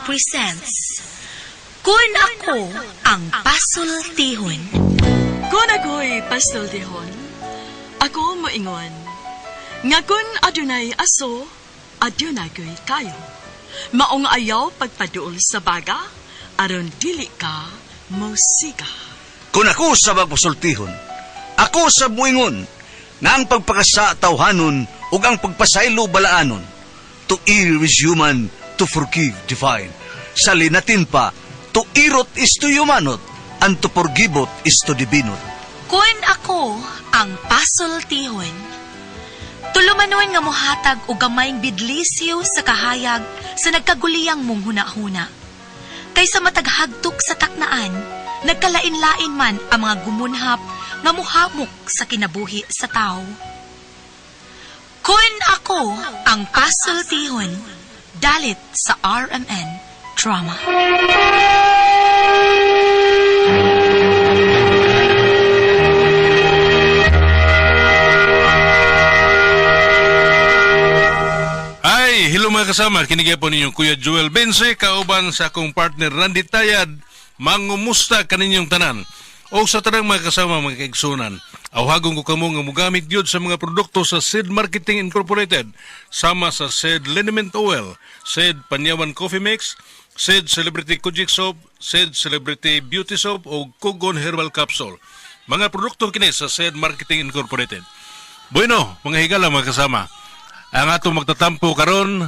Presents Kun Ako Ang Pasultihon. Kung ako'y pasultihon, ako moingon, nga kun adunay aso, adunay ko'y kayo. Maong ayaw pagpaduol sa baga, aron dili ka mosiga. Kung ako sa magpasultihon, ako sa muingon, nga ang pagpakasa tawhanon ug ang pagpasaylo balaanon. To err is human, to forgive divine. Sa linatin pa, to irot is to humanot, and to forgivot is to divinot. Kun ako ang pasultihon. Tulumanon nga mohatag og gamayng bidlisyo sa kahayag sa nagkaguliyang mong hunahuna. Kaysa mataghagtok sa taknaan, nagkalain-lain man ang mga gumunhap nga muhamok sa kinabuhi sa tao. Kun ako ang pasultihon, dalit sa RMN Drama. Ay, hello mga kasama. Kinigay po ninyong Kuya Joel Bense, kauban sa akong partner Randy Tayad. Mangumusta kaninyong tanan. O sa tanang mga kasama mga kaigsunan, awhagon ko kamo nga mugamit gyud sa mga produkto sa Seed Marketing Incorporated, sama sa Seed Liniment Oil, Seed Panyawan Coffee Mix, Seed Celebrity Kojik Soap, Seed Celebrity Beauty Soap o Kugon Herbal Capsule. Mga produkto kini sa Seed Marketing Incorporated. Bueno, mga higala mga kasama. Ang atong magtatampo karon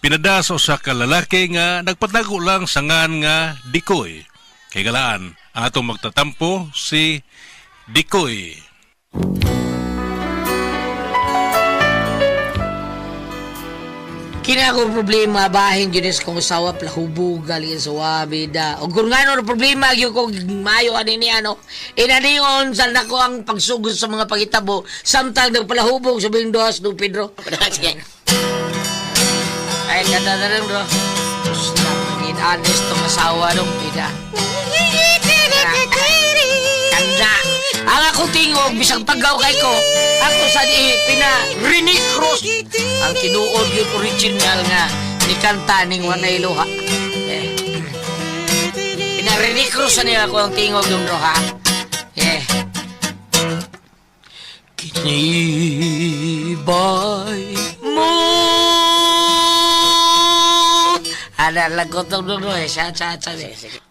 pinada sa usa ka lalaki nga nagpatago lang sa ngan nga Dikoy. Kay galaan, ang atong magtatampo si Dikoy. Kina akong problema bahin gyud is kung usawa plahubog gali sa wabida. Og kung ngano na problema gyud ko maayo ani niya no. Inaniyon sa nako ang pagsugod sa mga pagitabo samtang nagpalahubog sa Bindos do Pedro. Sige. Ay kada na lang bro. Basta maging honest tong asawa nung pida. Kanda. Ang akong tingog, bisag paggaw kay ko, ako sa di pina Rene Cruz. Ang tinuod yun original nga ni kanta ning Wanay Luha. Eh. Pina Rene Cruz sa niya ako ang tingog yung roha. Eh. Kinibay mo. Ana lang ko itong dulo eh. Sa, sa, sa. Sige.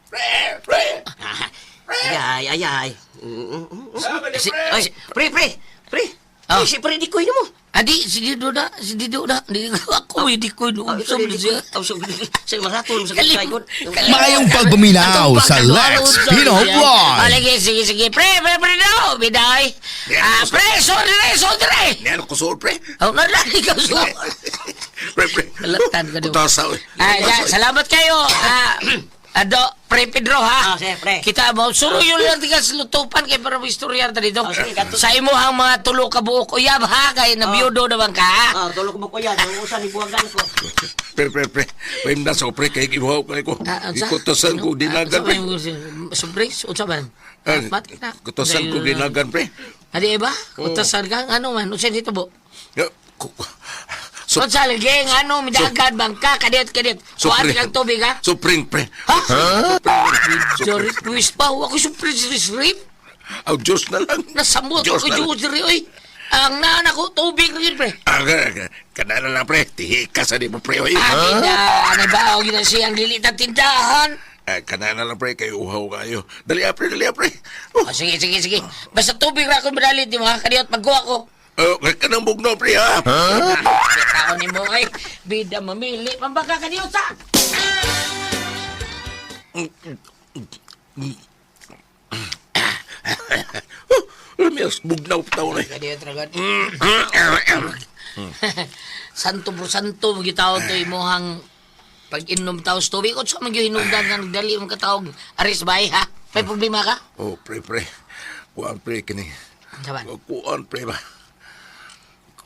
Ay, ay, ay. Si, Ay, pre, pre, pre. Oh. Ay, si pre, di ko mo. Adi, si Dido na, si Dido na. Di ko ako, hindi ko inuusap na siya. Oh, so, sa maraton, sa Kalim- kalikod. Maayong pagbuminaw sa Lex Pino Vlog. Ah, sige, sige, sige. Pre, pre, pre, no. Biday. Ah, pre, sorry, sorry. Ano ko suod, pre? Oh, na, na, ikaw, sorry. Pre, pre. Kalatan ka doon. Utasa, oy. Ah, ya, salamat kayo. Ah, Ado, pre Pedro ha. Ah, sige, pre. Kita mo, suro yun lang tigas lutupan kay para istorya ta dito. Ah, sige, kato. Sa imuhang mga tulo ka buok uyab ha kay nabiyudo naman ka ha. Ah, tulog mo ko yan. Ang usan, ibuwagan ko. Pre, pre, pre. Pre, na sa pre, kay ibuhaw kay ko. Ah, unsa? Ikutosan ko Ano? dinagan, Ah, pre. unsa man yung- Sobre, unsa man? Ah, Mati na. Kutosan ko dinagan, pre. Adi ba? Kutosan ka? Ano man? Unsa dito bo? Ya, So, Unsa lagi ano midagan bang ka kadit kadit. Kuan Sobre. kang tubig ha? Supring, pre. Ha? Sorry, twist pa. Ako supri rip. Aw, Diyos na lang. Nasamot Diyos ko na lang. Diyos diri oy. Ang naan ako tubig rin pre. Ah, kana na lang, pre. Tihika sa di mo, pre, oy. Ah, tinda, ano ba? O yun siyang lilit ang tindahan. Ah, kana na lang, pre. Kay uhaw kayo. Dali, ah, pre. Dali, ah, pre. Oh, Oh, sige, sige, sige. Basta tubig ra ako madalit, di mga kadiyot magkuha ko. oh, kanang bugno, pre, ha? Tao ni mo ay bida mamili pambaka kadiyot sa. Oh, lumias, bugnaw pa tao na. eh. Kadiyot ra gud. Santo bro santo magitaw to imuhang pag-inom tao sa tubig. Unsa man gyud hinungdan nga nagdali mo katawag aris bay ha? May problema ka? Oh, pre, pre. Kuan, pre, kini. Unsa man? Kuan, pre, ba?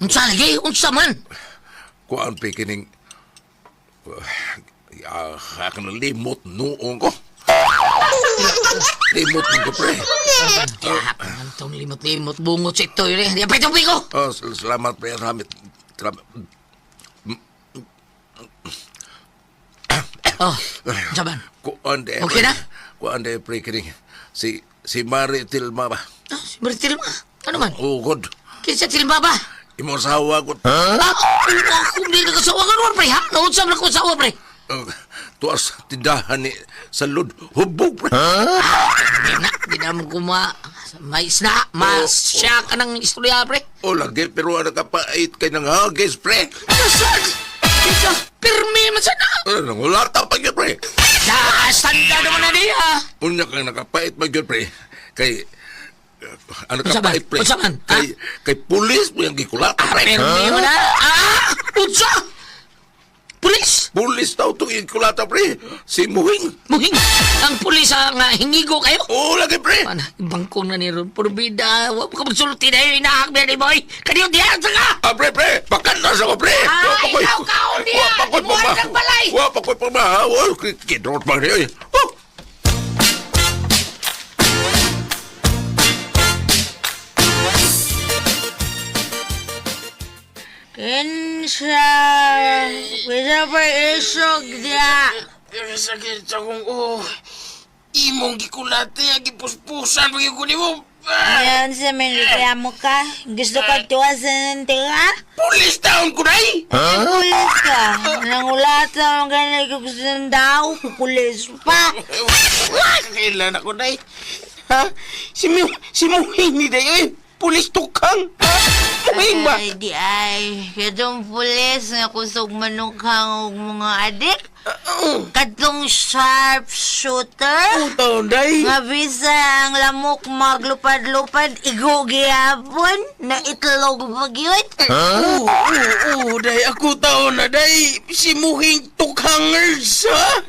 Unsa lagi? Unsa man? Kuan, pre, kining... Ah, akong limot noong ko. Limot ko, pre. Gihapon man tong limot-limot bungot sa ito. Yun eh. Di pa tubig ko! Oh, salamat, pre. Salamat. Salamat. Oh, jaban. Kuan de. Okay na? Kuan de, pre, kining. Si Mari Tilma ba? Ah, si Mari Tilma. Ano man? Oh, God. Kinsa Tilma ba? Imo asawa ko. Huh? Ah, ako hindi nakasawa ka naman, pre, ha? Naunsa man ako asawa, pre. Tuwas tindahan ni sa lud. Hubog, pre. Hindi na, di na mo kuma... May isna, masya ka ng istorya, pre. Oh, lagi, pero ano ka pait kay nang hagis, pre. Nasaan? Kinsa? Pirmi man sana. Ano, nangulata pa yun, pre. Nakasanda naman na niya. Unya kang nakapait pa yun, pre. Kay, ano ka Unsa man? pait, pre? Unsa man? Ha? Kay pulis mo yung gikulata, pre. Pirmi mo na. Ah! Unsa? Pulis! Pulis daw itong gikulata, pre. Si Muhing. Muhing! Ang pulis ang hingigo kayo. Oo, lagi, pre. Mana, bangkong na ni Ron. Purbida, wa pa ka magsulti na yun. Inaak ni boy. Kaniyo diyan sa ka! Ah, pre, pre. Pakanta sa ko, pre. Ah, Wa pa ko'y- ikaw kaon niya. Wa pa ko'y Imuha pama- ng balay. Wa pa ko'y pamahaw. Kidrot pa niya. Oh! Kinsa, kinsa pa isog diya. Pero sakit sa kong oh. Imong gikulate, ang gipuspusan, pagiguni mo. Ngayon sa may reklamo ka, gusto ka tuwasan ng tira? Pulis taon ko na eh! Pulis ka. Nangulata ang ganun ko gusto ng daw, pulis pa. Kailan ako na Ha? Si Muhing ni Dayo eh. Pulis tukang. Ha? Muhing ba? Ay, di ay. Katong pulis nga kusog manukhang og mga adik. Katong sharp shooter. Taon day. Nga bisa ang lamok maglupad-lupad, igo gihapon, na itlog pa gyud. Oo, oo, oo, day. Ako taon na day. Si Muhing tukhangers, ha?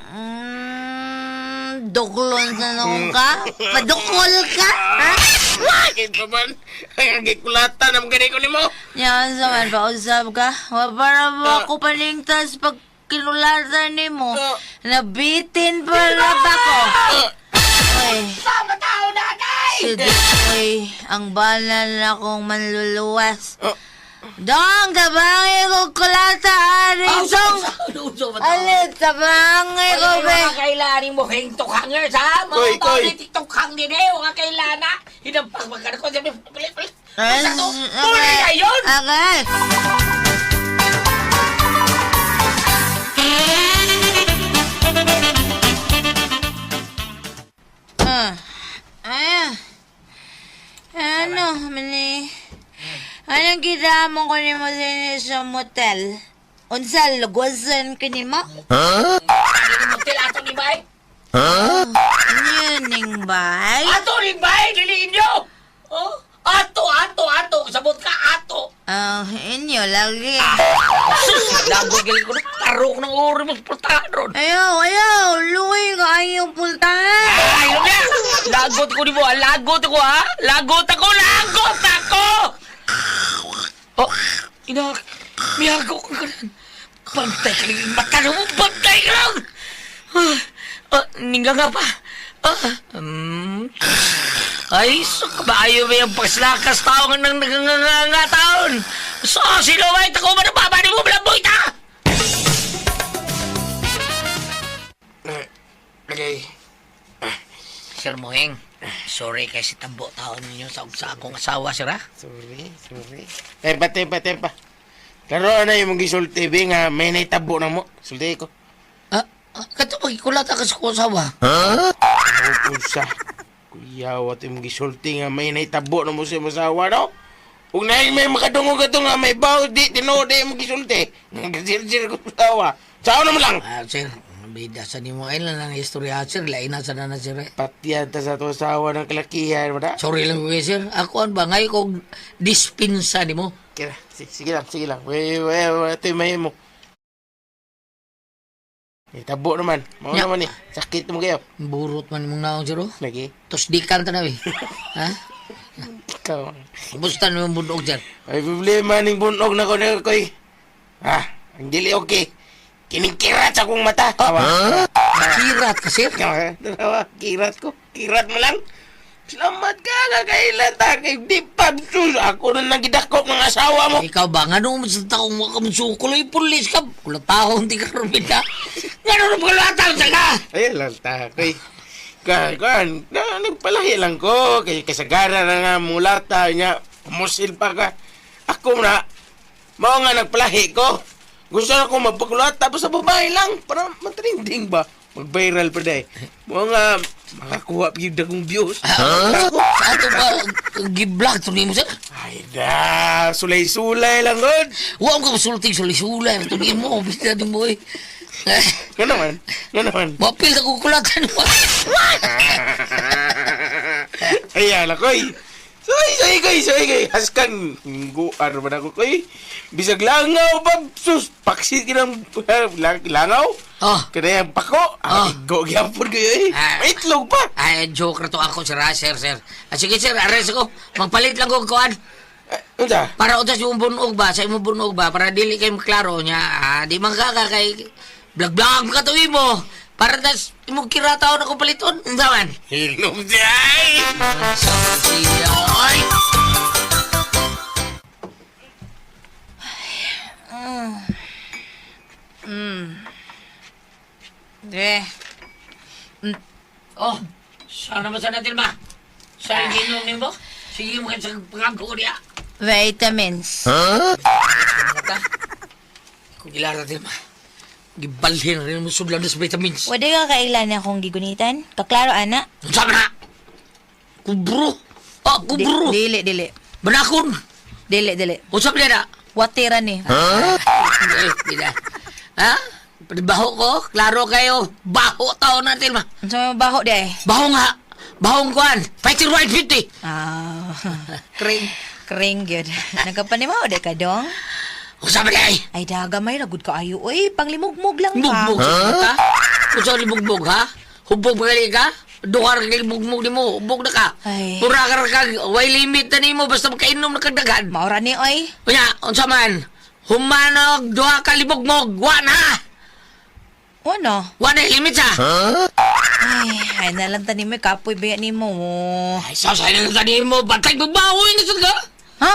Duklon sa noong ka? Padukol ka? Ha? Bakit pa man? Ang gikulata na mga ko nimo. Yan sa man, pausap ka. Wa para mo ako paningtas pag kinulatan nimo. Nabitin pa na ba ko? Uy. Sama tao na, day! Si Dukoy, ang banal na kong manluluwas. Dong, tabangi ko kulata, ari. Dong! Alit, tabangi ko, be. Mga kailanin mo, hing tukhangers, ha? Koy, Mga tao koy. ni TikTokhang din eh. Mga kailana. Hinampag magkano ko. Pulis, pulis. Tuloy na yun! Okay. Ah. Ay. Ano, mani? Anong gidamon ko nimo din sa motel? Unsa lugwasan ka nimo? Dili motel ato ni bay. Yun ning bay? Ato ni bay, dili inyo! Oh? Ato, ato, ato. Sabot ka, ato. Ah, inyo lagi. Sus, lago galing ko na. Tarok ng ori mo sa pultahan ron. Ayaw, ayaw. Luwi ka ayaw pultahan. Ay, yun na! Lagot ko ni mo, ah. Lagot ako, ha? Lagot ako! Lagot ako! Oh, ina, miyago ko ka lang. Bantay ka lang, mata mo, bantay ka lang! Ah, ah, ningga nga pa. Ah, Ay, so kabayo may ang pagslakas tao nga nang naganganga taon. So, sino ba ito kung manababa ni mo, malaboy ta? Okay. Sir Moheng, sorry kay si Tambo taon ninyo sa sa akong asawa, sir, ha? Sorry, sorry. Tempa, tempa, tempa. Karoon na yung mong gisulti, be, nga may naitabo na mo. Sulti ko. Ah, ah, kato pagkikulata ka sa akong asawa. Ano sa? Kuya, wat yung gisulti nga may naitabo na mo sa imong asawa, no? Kung naing may makadungog ka nga may baw, di, tinuod di mo gisulti. Nagsilsil ko sa asawa. Sao naman lang? Ah, sir, bida sa nimo ay lang ang istorya, sir. Lain na sa na, sir. Eh. Patiyan ta sa to asawa ng kalakihan, wala? Sorry lang ko, sir. Ako an ba ngay kong dispinsa nimo. Kira, sige lang, sige lang. We, we, we, ito yung may mo. Itabo naman. Mao Nya. naman eh. Sakit mo kayo. Burot man imong naong, sir. Oh. Lagi. Tos di kan tanaw eh. Ha? Ikaw. Kumusta naman bunog, sir? May problema ning bunog na ko na koy. Ah, ang dili okay. Kiningkirat sa akong mata. Awa. Kirat ka, sir. Awa, kirat ko. Kirat mo lang. Salamat ka nga kailan ta kay di pa sus ako na nagidakop ng asawa mo. Ikaw ba? Nga nung sa taong mga kamusukulo, pulis ka. Kulatahon, di ka rumida. Nga nung kulatahon sa ka! Ay lang ta kay kan na, nagpalahi lang ko kay kasagara na nga mulata nya musil pa ka. Ako na mao nga nagpalahi ko. Gusto na ko magpakulata pa sa babae lang para matrending ba. Mag-viral pa day. Mao nga makakuha pa gyud akong views. Huh? Sa ato ba, giblock to nimo, sir? Ay da, sulay-sulay lang god. Huwag ka masulting sulay-sulay. Ito nimo, bista din mo eh. Nga naman, nga naman. Mapil na kukulatan mo. Ay, ala koy. Soy, soy, koy, soy, koy. Haskan, guar ba na ko, koy? Bisag langaw ba? Sus, paksit kinang langaw. Oh. Kanayang pako. Oh. Ah, igo gyapon kayo eh. Ah. May itlog pa. Ay, joke na to ako, sir, ah, sir, sir. Ah, sige, sir, arrest ko. Magpalit lang ko kuan. Eh, unsa? Para utas yung bunog ba, sa imong bunog ba, para dili kayo maklaro niya, ah, di man ka ka kay blag-blag ka tuwi mo. Para tas imong kirataon ako paliton. Unsa man? Hilom di ay. Ay! Eh, Oh, sana ba sana ba? Sa ginom nimo? Sige mo kay sa pangako niya. vitamins. Mata. Kung ilara din ma. Gibalhin rin mo sudlan sa vitamins. Wala ka kailan akong gigunitan? Kaklaro, ana? Unsa man na? Kubro. Ah, kubro. Dili, dili. Banakon. Dili, dili. Unsa man na? Watira ni. Eh, di na. Ha? Baho ko, klaro kayo. Baho tao natin ma. Unsa may baho di ay? Baho nga. Bahong kuan. Fighting right 50. Ah, Kring. kring gyud. Nagkapanimaw di ka dong? Unsa man ay? Ay daga may ragud ka ayo oy, panglimugmug lang ka. Bugbog sa mata? Unsa ni bugbog ha? Hubog ba gali ka? Duha ra kay bugbog nimo, hubog na ka. Ay. Pura ka ra kag way limit na nimo basta makainom na kag daghan. Maura ni oy. Unya, unsa man? Humanog duha ka libugmog, wa na. Ano? Wa na limit sa. Ay, ay nalang tani mo kapoy ba nimo. Ay, sa sa na tani mo, bantay babaoy na sad ka. Ha?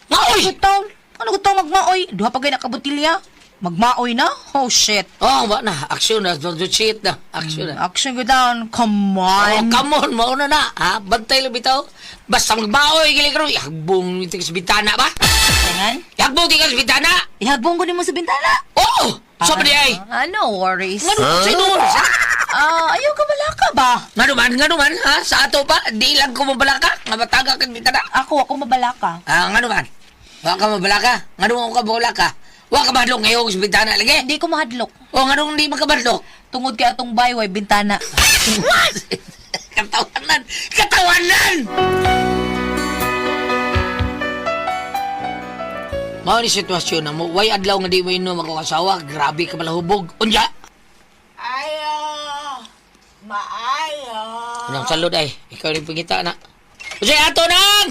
Maoy. Ano taon? Ano ko magmaoy? Duha pa gay nakabotilya. Magmaoy na? Oh shit. Oh, wa na. Aksyon na, do shit na. Aksyon na. Action go down. Come Oh, on. come on, mauna na. Ha? Bantay lang bitaw. Basta magbaoy, gali karon. Ihagbong iti sa bintana ba? Tangan? Ihagbong ti ka sa bintana. Ihagbong ko nimo sa bintana. Oh! Sa di ay? Ah, no worries. Ngano sa ingon sa? Ah, ayaw ka malaka ba? Ngano man, ha? Sa ato pa, di lang ko mabalaka. Nga mataga kag bintana. Ako, ako mabalaka. Ah, ngano man? Wa ka mabalaka? Ngano ka mabalaka? Wa ka mahadlok ngayon sa bintana lagi? Hindi ko mahadlok. O ngano di makabadlok? Tungod kay atong bayway bintana. What? Katawanan! Katawanan! Mao ni sitwasyon na mo, way adlaw nga di mo inom ako asawa, grabe ka malahubog. Unya! Ayo. Maayo. Anong salud ay, ikaw rin pangita na. Unsay ato nang!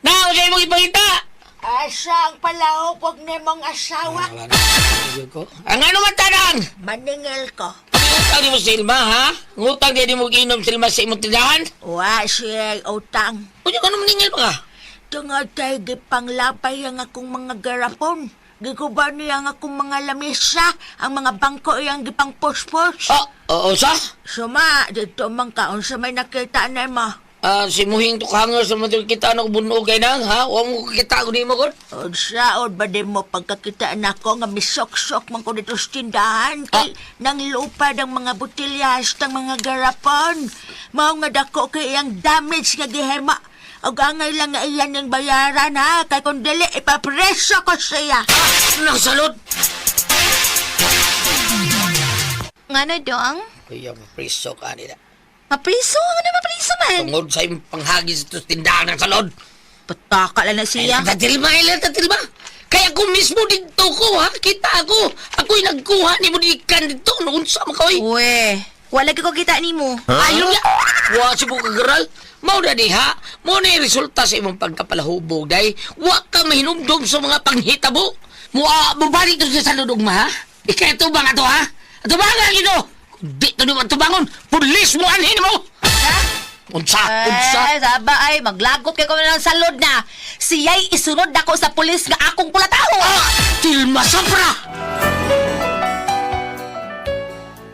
Na, unsay imong ipangita? Asa ang palahupog ni mong asawa? Ko. Ang ano man tanang? Maningil ko. Ang utang ni mo Silma, ha? Ang utang di mo giinom Silma sa imong tindahan? Wa siya utang. Unya ka naman ningil pa ka? Tungod kay gipanglapay ang akong mga garapon. Giguba niya ang akong mga lamisa, ang mga bangko iyang gipangpuspos. Oh, oo, sa? Suma, dito man kaon sa may nakita na mo. Ah, si Muhing tukanger sa mga kita na bunog kay nang, ha? Wa mo kita ko nimo kon. Unsaon ba din mo pagkakita nako nga misok-sok man ko dito sa tindahan kay nang lupad ang mga botilyas ng mga garapon. Mao nga dako kay iyang damage nga gihema. Og angay lang nga iyan yung bayaran ha kay kung dili ipapreso ko siya. Nang salot. Ngano dong? Kuya, mapriso ka nila. Mapriso? Ano mapriso man? Tungod sa imong panghagi sa tos tindahan ng salod. Pataka lang na siya. Ay, tatilma, ilan tatilma. Kaya ako mismo dito ko, ha? Kita ako. Ako'y nagkuha ni mo dikan dito. Noon sa makaoy. Uwe, wala ko kita nimo. Ayaw niya. Wa si mo kagaral. Mao na diha. Mao na yung resulta sa imong pagkapalahubog, day. Wa ka mahinumdum sa mga panghitabo. Mua, mubalik to sa saludog ma, ha? Ikay tubang ato, ha? Atubangan ito! Di to nimo atubangon. Pulis mo anhin mo! Ha? Unsa? Unsa? Eh, saba ay, maglagot kay ko ng salod na. Siya'y isunod nako sa pulis nga akong pulatahon. Ah! Tilma sobra!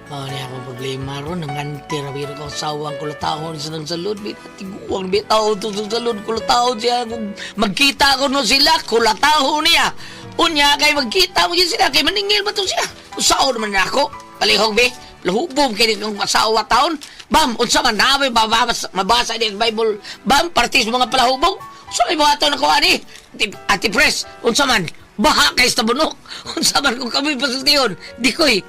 Mao ni akong problema ron, nangante ra biro kong sawang kulatahon sa nang salud, bi tiguang bitaw to sa salud kulatahon siya kung magkita ko no sila kulatahon niya. Unya kay magkita mo yun sila kay maningil ba to siya? Usaon man na ako. Palihog be, lahubog kay kong asawa taon. Bam, unsa man nabi mabasa, mabasa ni ang Bible. Bam, partis mga palahubog. Unsa may buhaton ako ani? Ati Pres, unsa man? Baha kay sa bunok. Unsa man kung kami pasultihon. Di ko'y.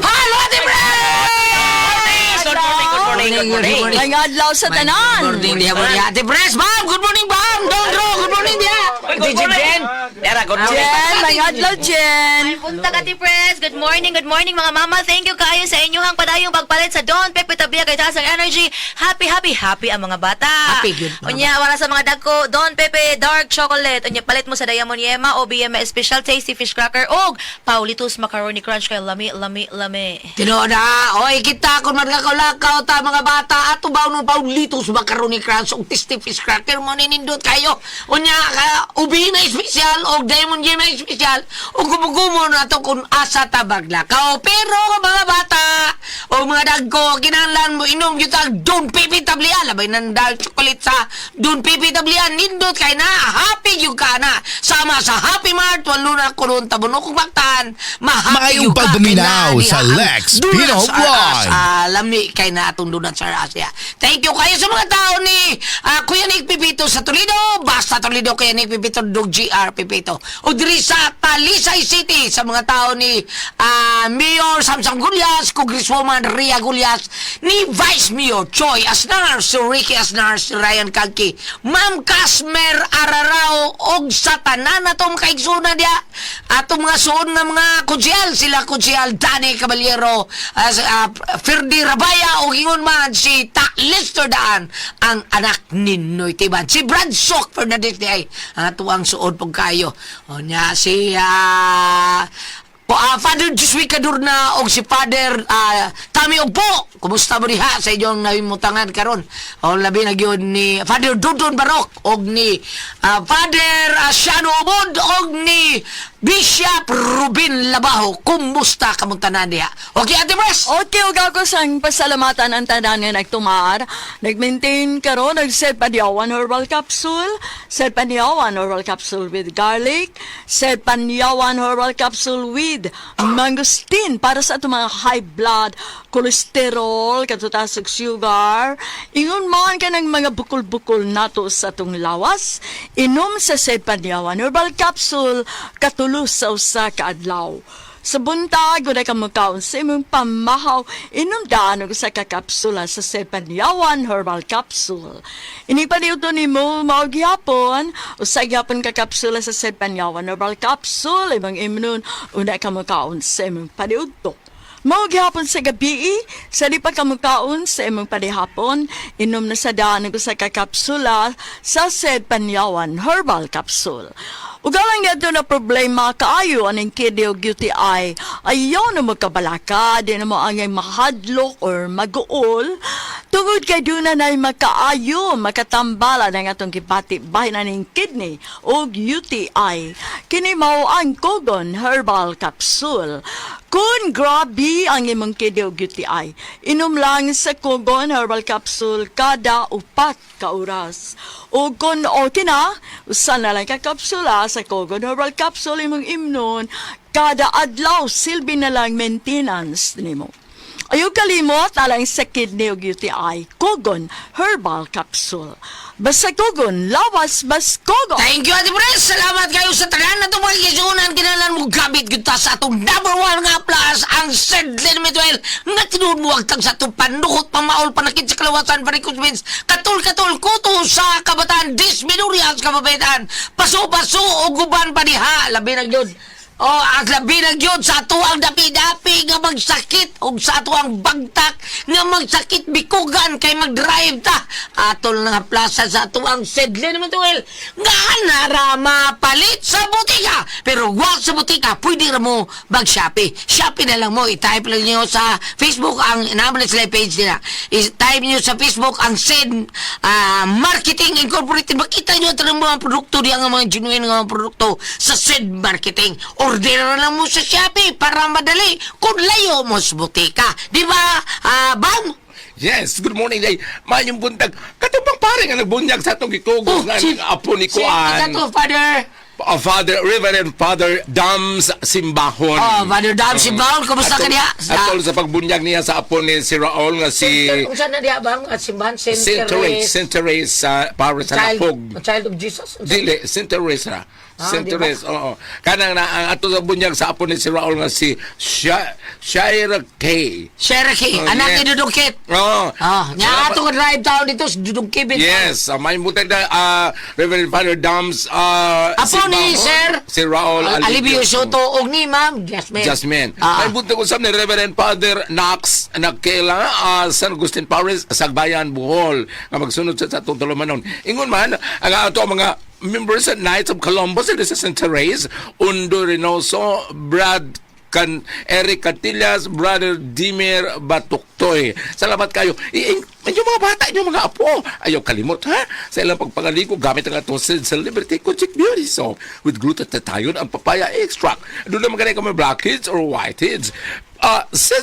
Hello, Ate Pres! Good morning, good morning, good morning. May adlaw sa tanan. Good morning, diya, morning. Ate Pres, ma'am! Good morning, ma'am! Don Dro, good morning, diya! Good morning. Jen! Dara, good morning. Jen, may adlaw, Jen. Punta ka, Pres. Good morning mga mama. Thank you kayo sa inyong padayong pagpalit sa Don Pepe Tabia kay taas ang energy. Happy, happy, happy ang mga bata. Happy, good, mga Unya, wala sa mga dagko, Don Pepe Dark Chocolate. Unya, palit mo sa Diamond Yema o BM Special Tasty Fish Cracker og Paulitos Macaroni Crunch kay lami, lami, lami. Tinuod na, oy, kita kung magkakulakaw ta mga bata, ato ba nung paulitos macaroni crunch og tasty fish cracker mo ninindot kayo. Unya, ka, ubi na espesyal og diamond jam na espesyal, o gumugumo na to kung asa ta maglakaw. Pero mga bata, o mga dagko, kinahanglan mo inom yun ang Don Pepe Tablian. Labay ng dark chocolate sa Don Pepe Tablian. Nindot kay na, happy yung ka na. Sama sa Happy Mart, walo na kunon tabunok kong baktan. Mahappy Maayong yung ka pagduminaw kay na sa diha ang Lex Donuts Pino R Us. Vlog. Lami kay na atong Donuts R Us. Yeah. Thank you kayo sa mga tao ni Kuya Nick Pipito sa Toledo. Basta Toledo, Kuya Nick Pipito, Dog GR Pipito. O diri sa Talisay City sa mga tao ni Mayor Samsam Gulyas, Congresswoman Ria Gulyas, ni Vice Mayor Choi Asnar, si Ricky Asnar, si Ryan Kagki, Ma'am Casmer Ararao, og sa tanan na itong kaigsunan diya. Atong mga suon nga mga kutsiyal, sila kutsiyal Danny Caballero, Ferdi Rabaya, o ingon man si Ta Lester Daan, ang anak ni Noy Tiban. Si Brad Sok Fernandez di ay, ang atuang suod pong kayo. O niya, si Father Josué Cadurna og si Father Tami Ogpo. Kumusta mo diha sa inyong nahimutangan karon? O labi na gyud ni Father Dudon Barok og ni Father Siano Obod og ni Bishop Ruben Labajo. Kumusta kamong tanan diha? Okay, Ate Pres. Okay, ug ako sang pasalamatan ang tanan nga nagtumar. Nag-maintain karon nag-set panyawan herbal capsule, set panyawan herbal capsule with garlic, set panyawan herbal capsule with mangosteen para sa atong mga high blood cholesterol, katutas og sugar. Ingon man kanang mga bukol-bukol nato sa atong lawas, inom sa set panyawan herbal capsule katulos sa usa ka adlaw. Sa buntag, wala ka mukaon sa imong pamahaw, inom daan og usa ka kapsula sa Sepanyawan Herbal Capsule. Ini paniudto nimo mao gihapon, usa gihapon ka kapsula sa Sepanyawan Herbal Capsule, imong imnon una ka mukaon sa imong paniudto. Mao gihapon sa gabi, sa di pa kamukaon sa imong panihapon, inom na sa daan og usa ka kapsula sa Sepanyawan Herbal Capsule. Ugalang nga na problema kaayo aning kidney og UTI. Ayaw na magkabalaka, di na mo angay mahadlok or maguol. Tungod kay doon na makaayo, makatambala ng atong gibati bahin aning kidney og UTI. Kini mao ang Kogon Herbal Capsule. Kung grabe ang imong kidney og UTI, inom lang sa Kogon Herbal Capsule kada 4 ka oras. O kung okay na, usa na lang ka kapsula sa Kogon Herbal Capsule imong imnon kada adlaw silbi na lang maintenance nimo. Ayaw kalimot alang sa kidney ug UTI, Kogon Herbal Capsule. Basta Kogon, lawas bas Kogon. Thank you, Ate Pres. Salamat kayo sa tanan na itong mga kisunan. Kinalan mo gamit gyud ta sa atong number one nga plus, ang Sedlin Mituel. Nga tinuod mo agtang sa atong panukot, pamaol, panakit sa kalawasan, parikosmins, katul-katul, kuto sa kabataan, disminurias kababayan, paso-paso, o guban pa diha. Labi na gyud. Oh, ang labi na gyud sa atuang dapi-dapi nga magsakit ug sa atuang bagtak nga magsakit bikugan kay magdrive ta. Atol nga plaza sa atuang Sedley naman tuwel nga nara mapalit sa butika. Pero wa sa butika, pwede ra mo mag-Shopee. Shopee na lang mo. I-type lang niyo sa Facebook ang naman sila page nila. I-type niyo sa Facebook ang Sed Marketing Incorporated. Makita niyo ang mga produkto diyan ang mga genuine nga mga produkto sa Sed Marketing. Order na lang mo sa Shopee para madali kung layo mo sa butika. Di ba, Bam? Yes, good morning, day. Maayong buntag. Katong pare nga nagbunyag sa atong gikugos nga apo ni Si, Kuan. Kato, Father. Father, Reverend Father Dams Simbahon. Oh, Father Dams Simbahon, kumusta ka diha? Atol sa pagbunyag niya sa apo ni si Raul nga si Kung saan na diha bang at simbahan? Saint Saint Therese, Saint Therese sa para sa Child, Lapog. Child of Jesus? Dili, Saint Therese ra. Ah, Saint di ba? Therese, oo. Kanang na ang ato sa bunyag sa apo ni si Raul nga si Shaira K. Shaira K. Oh, Anak yes. ni Dudong Kit. Oo. Ah, nya ato nga drive town dito sa Dudong Kibit. Yes, may butag na Reverend Father Dams Apo ni Simbahon, Sir si Raul Alibio Soto og ni Ma'am Jasmine. Jasmine. May buntag usab ni Reverend Father Knox Nakela San Agustin Parish, Sagbayan, Bohol nga magsunod sa atong tulumanon. Ingon man ang ato ang mga members sa Knights of Columbus sa St. Therese, Undo Reynoso, Brad kan Eric Cantillas, Brother Dimir Batuktoy. Salamat kayo. Yung mga bata, yung mga apo, ayaw kalimot ha. Sa ilang pagpangaligo, gamit ang atong Celebrity Kojik Beauty Soap with glutathione ang papaya extract. Doon naman ganay kami blackheads or whiteheads.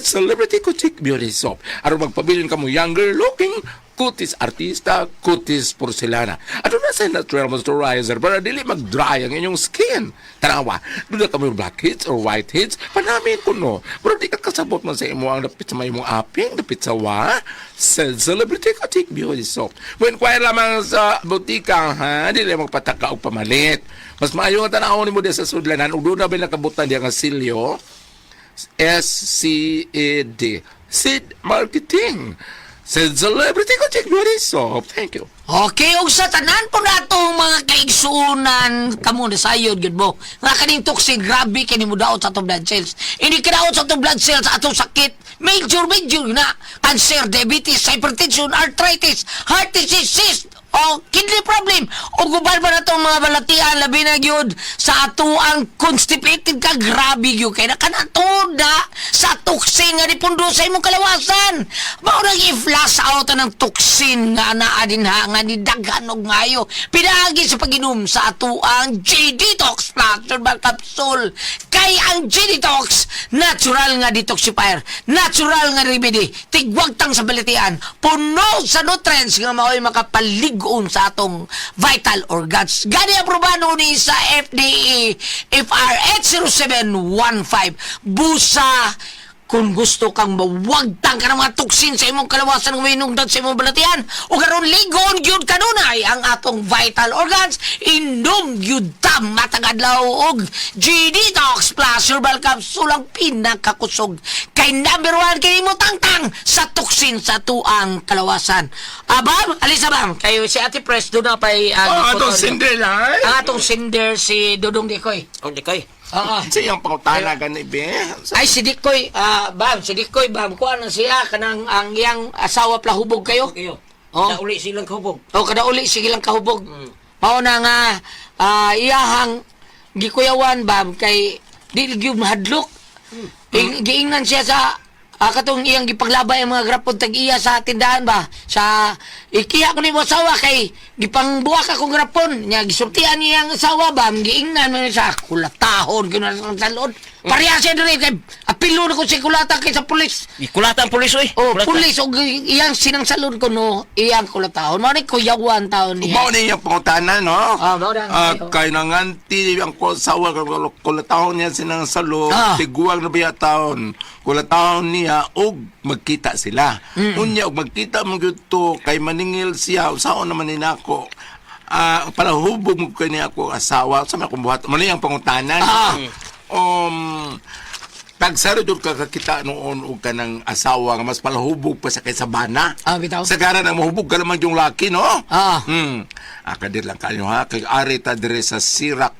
Celebrity Kojik Beauty Soap. Aron magpabilin ka mo younger looking, kutis artista, kutis porcelana. Ano na sa natural moisturizer para dili mag-dry ang inyong skin. Tanawa, doon na kami blackheads or whiteheads, panamin ko no. Pero di ka kasabot man sa imo ang dapit sa may imong aping, dapit sa wa. Sa Celebrity Kojik Beauty Soap. When inquire lamang sa butika, ha, dili magpataka og pamalit. Mas maayo nga tanawon nimo diya sa sudlanan, ug doon na ba nakabutan diya nga silyo, SCAD. Sid Marketing. Sid Celebrity Kojik Beauty Soap. Thank you. Okay, ug sa tanan po natong mga kaigsuonan kamo na sayod gyud mo. Nga kaning toxin grabe kini mo daot sa atong blood cells. Ini kadaot sa atong blood cells atong sakit. Major major na cancer, diabetes, hypertension, arthritis, heart disease, cyst, o kidney problem o guban pa na itong mga balatian labi na gyud sa ato ang constipated ka, grabe gyud kay na kanatoda sa toxin nga nipundo sa imong kalawasan. Mao nang i-flush out ang toxin nga naa dinha nga nidaghan og maayo pinaagi sa pag-inom sa ato ang G-Detox Plus Herbal Capsule, kay ang G-Detox natural nga detoxifier, natural nga remedy, tigwagtang sa balatian, puno sa nutrients nga mao'y makapalig-on sa atong vital organs. Gani aprobado ni sa FDA FR 80715. Busa kung gusto kang mawagtang ka ng mga toksin sa imong kalawasan ng minungdan sa imong balatian o karon ligon gyud kanunay ang atong vital organs, inom gyud ta matag adlaw og G-Detox Plus Herbal Capsule, ang pinakakusog kay number one kay mo tangtang sa toksin sa tuang kalawasan. Abam, alisa bam, kayo si Ate Press doon na pa'y Oh, atong sender, ha? Ang atong sender si Dudong Dikoy. Oh, Dikoy. Oo. Sa iyang pangutana gani be. Ay, si Dikoy, bam, si Dikoy, bam, kuha na siya, kanang ang iyang asawa plahubog kayo. Kayo. Oh. Kada uli silang kahubog. O, kada uli, sige lang kahubog. Mao na nga, iyahang gikuyawan, bam, kay di gyud mahadlok. Giingnan siya sa katong iyang gipaglabay ang mga grapon tag iya sa tindahan ba sa ikiya ko ni mo asawa kay gipangbuwak akong grapon nya gisultian niya ang asawa ba giingnan man siya kulatahon gyud na sa salon pareha siya diri kay apilo na ko si kulata kay sa pulis. Ikulata ang pulis, oy. Oh, Kulata. pulis og iyang sinang salon ko no iyang kulatahon mao ni kuyawan taon niya. Mao ni iyang pangutana, no? Ah, mao na. Kay nanganti ang asawa kulatahon niya sinang salo, tiguang na biya taon. Kulatahon niya og magkita sila. Unya og magkita mo gyud to kay maningil siya usaon naman ni nako. Palahubog mo kay niya ako asawa sa may akong buhat. Mao ni ang pangutana. Pagsaro jud ka kakita noon og kanang asawa nga mas palahubog pa sa kaysa bana. Bitaw. Sa gara nang mahubog ka naman yung laki, no? Ah. Akadir lang kayo ha. Kay ari ta dire sa Sirak.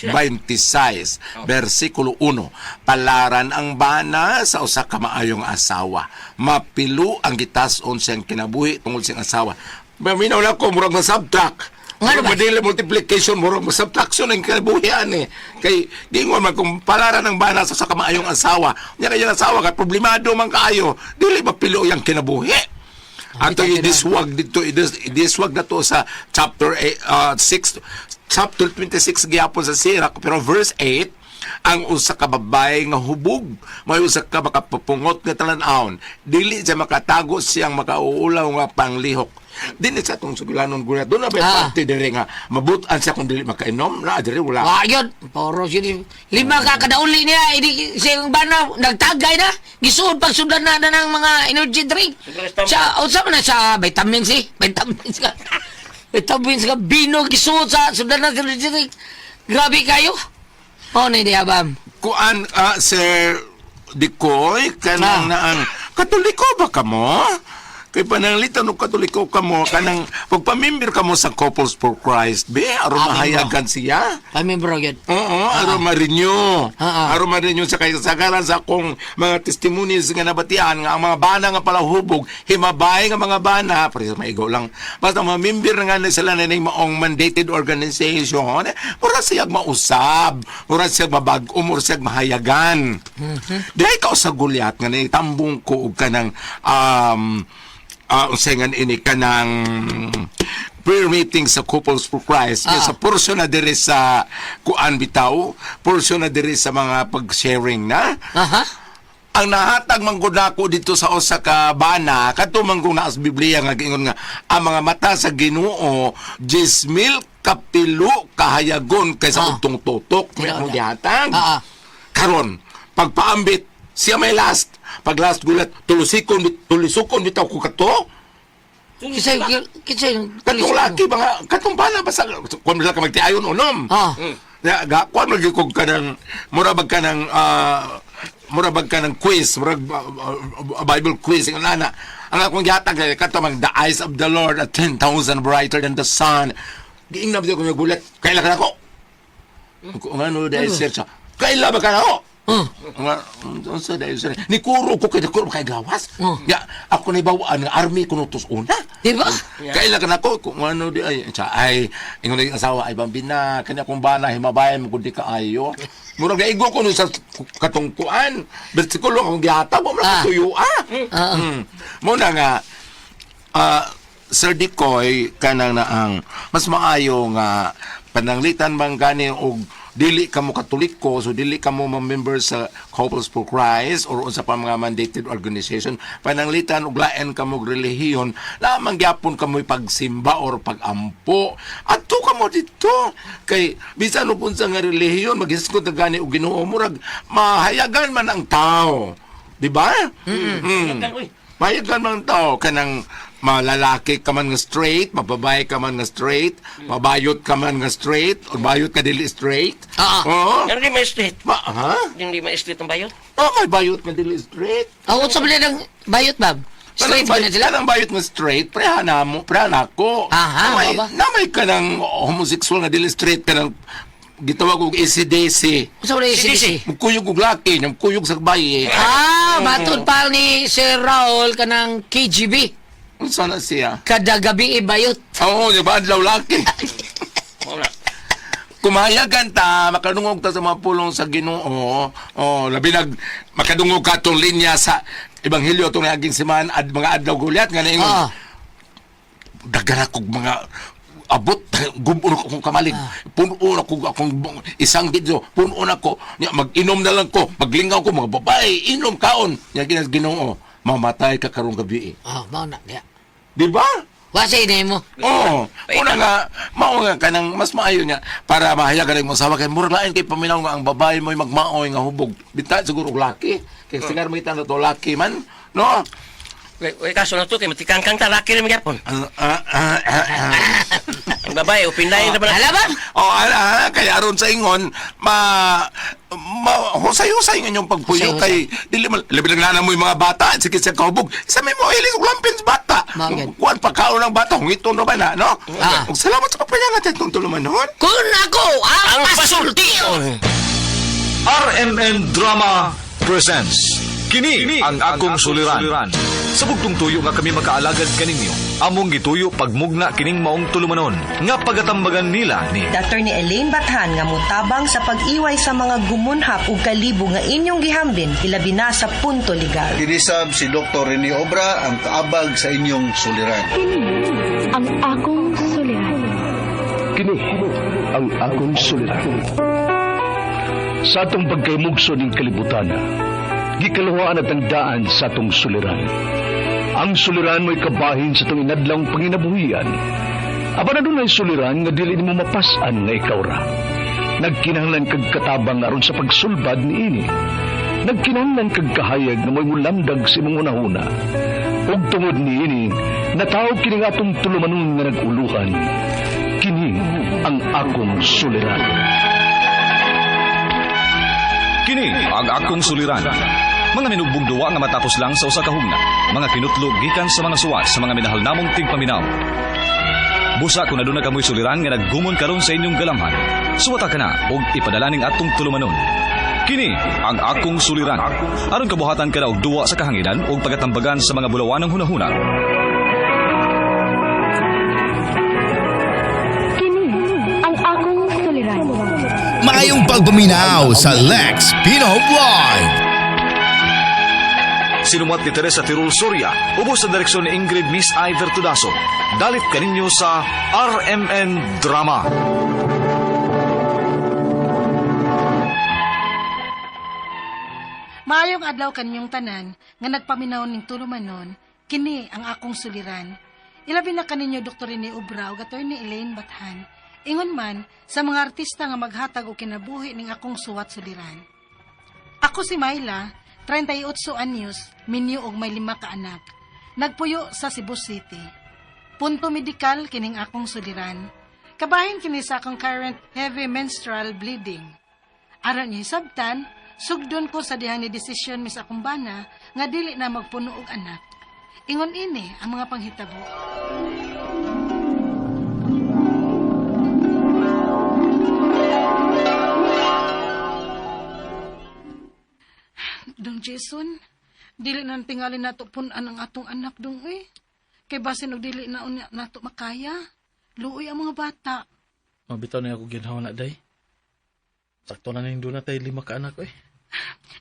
26, versikulo 1. Palaran ang bana sa usa ka maayong asawa. Mapilo ang gitas-on siyang kinabuhi tungod siyang asawa. Maminaw lang ko, murag na-subtract. Ngano Murag ba? madili multiplication, murag subtraction ang kinabuhian eh. Kay, gingon man kung palaran ang bana sa usa ka maayong asawa. Nya kay asawa kay problemado man kaayo, dili mapilo yang kinabuhi. Ato idiswag dito, idiswag na to sa chapter 6, chapter 26 gyapon sa Sirach, pero verse 8, ang usa ka babae nga hubog, may usa ka makapapungot nga talan-awon, dili siya makatago siyang makauulaw nga panglihok. Dili sa atong sugilanon gulat. Doon na ba parte diri nga mabutan siya kung dili makainom na diri wala. Wa yun. Poro siya. Lima ka kada uli niya. Ini siyang bana, nagtagay na. Gisuod pagsundan na na ng mga energy drink. Sa, unsa man na sa vitamin C? Vitamins ka. Vitamins ka. Bino, gisuod sa sundan na sa energy drink. Grabe kayo. Oh, ni diya bam. Kuan Sir Dikoy kanang naang Katoliko ba kamo? Kay pananglitan og Katoliko kamo kanang pagpamember kamo sa Couples for Christ be aron mahayagan siya. Pamembro yun. Oo, aron ma-renew. Aron ma-renew sa kasagaran sa akong mga testimonies nga nabatian nga ang mga bana nga palahubog, himabay nga mga bana, pero maigo lang. Basta mga member na nga na sila na ning maong mandated organization, mura siyag mausab, mura siyag mabag-o, mura siyag mahayagan. Dahil ka sa gulyat nga naitambong ko og kanang unsay nga ini kanang prayer meeting sa Couples for Christ. Sa portion na diri sa kuan bitaw, portion na diri sa mga pag-sharing na. Ang nahatag man gud nako dito sa usa ka bana kadto man kung naa sa Biblia nga giingon nga ang mga mata sa Ginoo 10,000 kapilo kahayagon kaysa ugtong tutok may akong gihatag. Karon pagpaambit siya may last pag last gulat tulusikon tulisukon bitaw ko kato. Kisay, kisay, Katong laki ba nga, katong bana basta kung ka magtiayon unom. Ya, ga kuan lagi kog kanang mura bag kanang mura bag kanang quiz, murag Bible quiz ng ana. Ang akong gihatag kay kato mag the eyes of the Lord are 10,000 brighter than the sun. Giingnan ko nga gulat. Kaila ka nako. Kung ano dahil sir siya. Kaila ba ka nako? Nga, unsa dahil sir. Ni kuro ko kay kuro kay gawas. Ya, ako ni bawaan nga army kuno tos una. Di ba? Kaila ka nako kung ano di ay siya ay ingon ang asawa ay bambina kanya kung bana himabayan mo kun di ka ayo. Murag naigo ko no sa katungkuan. Bersikulo akong gihatag mo man tuyo ah. Mo na nga Sir Dicoy kanang naang mas maayo nga pananglitan man gani og dili ka mo Katoliko, so dili ka mo member sa Couples for Christ or unsa pa mga mandated organization, pananglitan og lain ka mo relihiyon lamang gyapon ka mo pagsimba or pagampo adto ka mo dito kay bisan og unsa nga relihiyon maghisgot na gani og Ginoo, murag mahayagan man ang tao, di ba? Mahayagan man ang tao kanang malalaki ka man nga straight, mababae ka man nga straight, mabayot ka man nga straight, o bayot ka dili straight. Oo. Pero di may straight. Ma, ha? Hindi may straight ang bayot. Oh, may bayot nga dili straight. Oh, unsa man ang bayot, bab? Straight ba na sila? Kanang bayot nga straight, preha na mo, preha na ako. Aha, may, ba? Na may kanang homosexual nga dili straight kanang gitawag og ACDC. Unsa man ang ACDC? Mukuyog og laki, mukuyog sa bayi. Ah, matud pa ni Sir Raul kanang KGB. Unsa na siya? Kada gabi ibayot. Oo, di ba? Adlaw laki. Kumayagan ta, makadungog ta sa mga pulong sa Ginoo. Oh, labi nag makadungog ka tong linya sa ebanghelyo atong naging siman ad mga adlaw gulyat nga naingon. Daghan akong mga abot gubuno akong kamalig. Puno na ko akong isang dito, puno na ko. Nya mag-inom na lang ko, maglingaw ko mga babae, inom kaon. Nya ginas Ginoo, mamatay ka karong gabi. Oh, mao na diya. Di ba? Wa sa inay mo. Oo. Una nga, mao nga kanang mas maayo niya para mahayagan ang asawa kay murag lain kay paminaw nga ang babae mo'y magmaoy nga hubog. Bita siguro og laki. Kay sigar mo na to laki man, no? Way kaso na to kay matikangkang ta laki rin magyapon. Ang babae upinday na ba? Hala ba? Oh, ala, kaya aron sa ingon, ma, ma husay-husay nga inyong pagpuyo kay Husay-husay. dili man labi lang nana mo yung mga bata sige sa kahubog. Sa may mo ilis og lampin sa bata. Mao gyud. Kuan pa kaon ng bata hungiton ra ba na, no? Ah. Ug salamat sa pagpayangat atong tulumanon. Kung ako ang Ang pasultihon. RMN Drama presents Kini ang akong suliran. Sa bugtong tuyo nga kami makaalagad kaninyo, among gituyo pagmugna kining maong tulumanon nga pagatambagan nila ni Dr. ni Elaine Bathan nga motabang sa pag-iway sa mga gumunhap ug kalibo nga inyong gihambin ilabi na sa punto legal. Kinisab si Dr. Rene Obra ang kaabag sa inyong suliran. Ang akong suliran. Kini ang akong suliran. Sa atong pagkaymugso ning kalibutan, gikaluhaan at ang daan sa atong suliran. Ang suliran mo'y kabahin sa atong inadlawng panginabuhian. Apan adunay suliran nga dili nimo mapas-an nga ikaw ra. Nagkinahanglan kag katabang aron sa pagsulbad niini. Nagkinahanglan kag kahayag nga mo'y mulamdag sa imong hunahuna. Ug tungod niini, nataw kini nga atong tulumanon nga nag-uluhan. Kini ang akong suliran. Kini ang akong suliran. Mga minugbong duwa nga matapos lang sa usa ka hugna. Mga kinutlo gikan sa mga suwat sa mga minahal namong tigpaminaw. Busa kung aduna kamoy suliran nga naggumon karon sa inyong galamhan. Suwata ka na og ipadala ning atong tulumanon. Kini ang akong suliran. Aron kabuhatan ka na og duwa sa kahanginan og pagatambagan sa mga bulawanang hunahuna. Kini ang akong suliran. Maayong pagpaminaw sa Lex Pino Vlog. Sinumat ni Teresa Tirul Soria, ubos sa direksyon ni Ingrid Miss I. Vertudaso. Dalit kaninyo sa RMN Drama. Maayong adlaw kaninyong tanan nga nagpaminaw ning tulumanon, kini ang akong suliran. Ilabi na kaninyo Dr. Rene Obra ug Attorney Elaine Bathan. Ingon man sa mga artista nga maghatag og kinabuhi ning akong suwat suliran. Ako si Myla, 38 anyos, minyo og may 5 ka anak. Nagpuyo sa Cebu City. Punto medikal kining akong suliran. Kabahin kini sa akong current heavy menstrual bleeding. Aron niya hisabtan, sugdon ko sa dihang ni desisyon mis akong bana nga dili na magpuno og anak. Ingon ini ang mga panghitabo. Dong Jason, dili na tingali nato pun-an ang atong anak dong eh. Kay basin og dili na unya nato makaya. Luoy ang mga bata. Mabitaw na ako ginhawa na, day. Sakto na ning doon na tayo 5 ka anak, eh.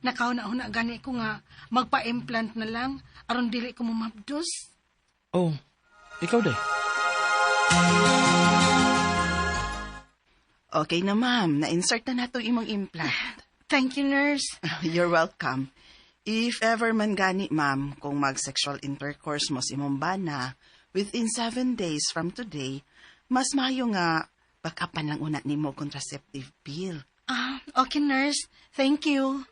Nakauna-una gani ko nga magpa-implant na lang aron dili ko mumabdos. Oh, ikaw, day. Okay na, ma'am. Na-insert na nato imong implant. Thank you, nurse. You're welcome. If ever man gani, ma'am, kung mag-sexual intercourse mo sa imong bana, within 7 days from today, mas maayo nga bakapan lang una nimo contraceptive pill. Ah, okay, nurse. Thank you.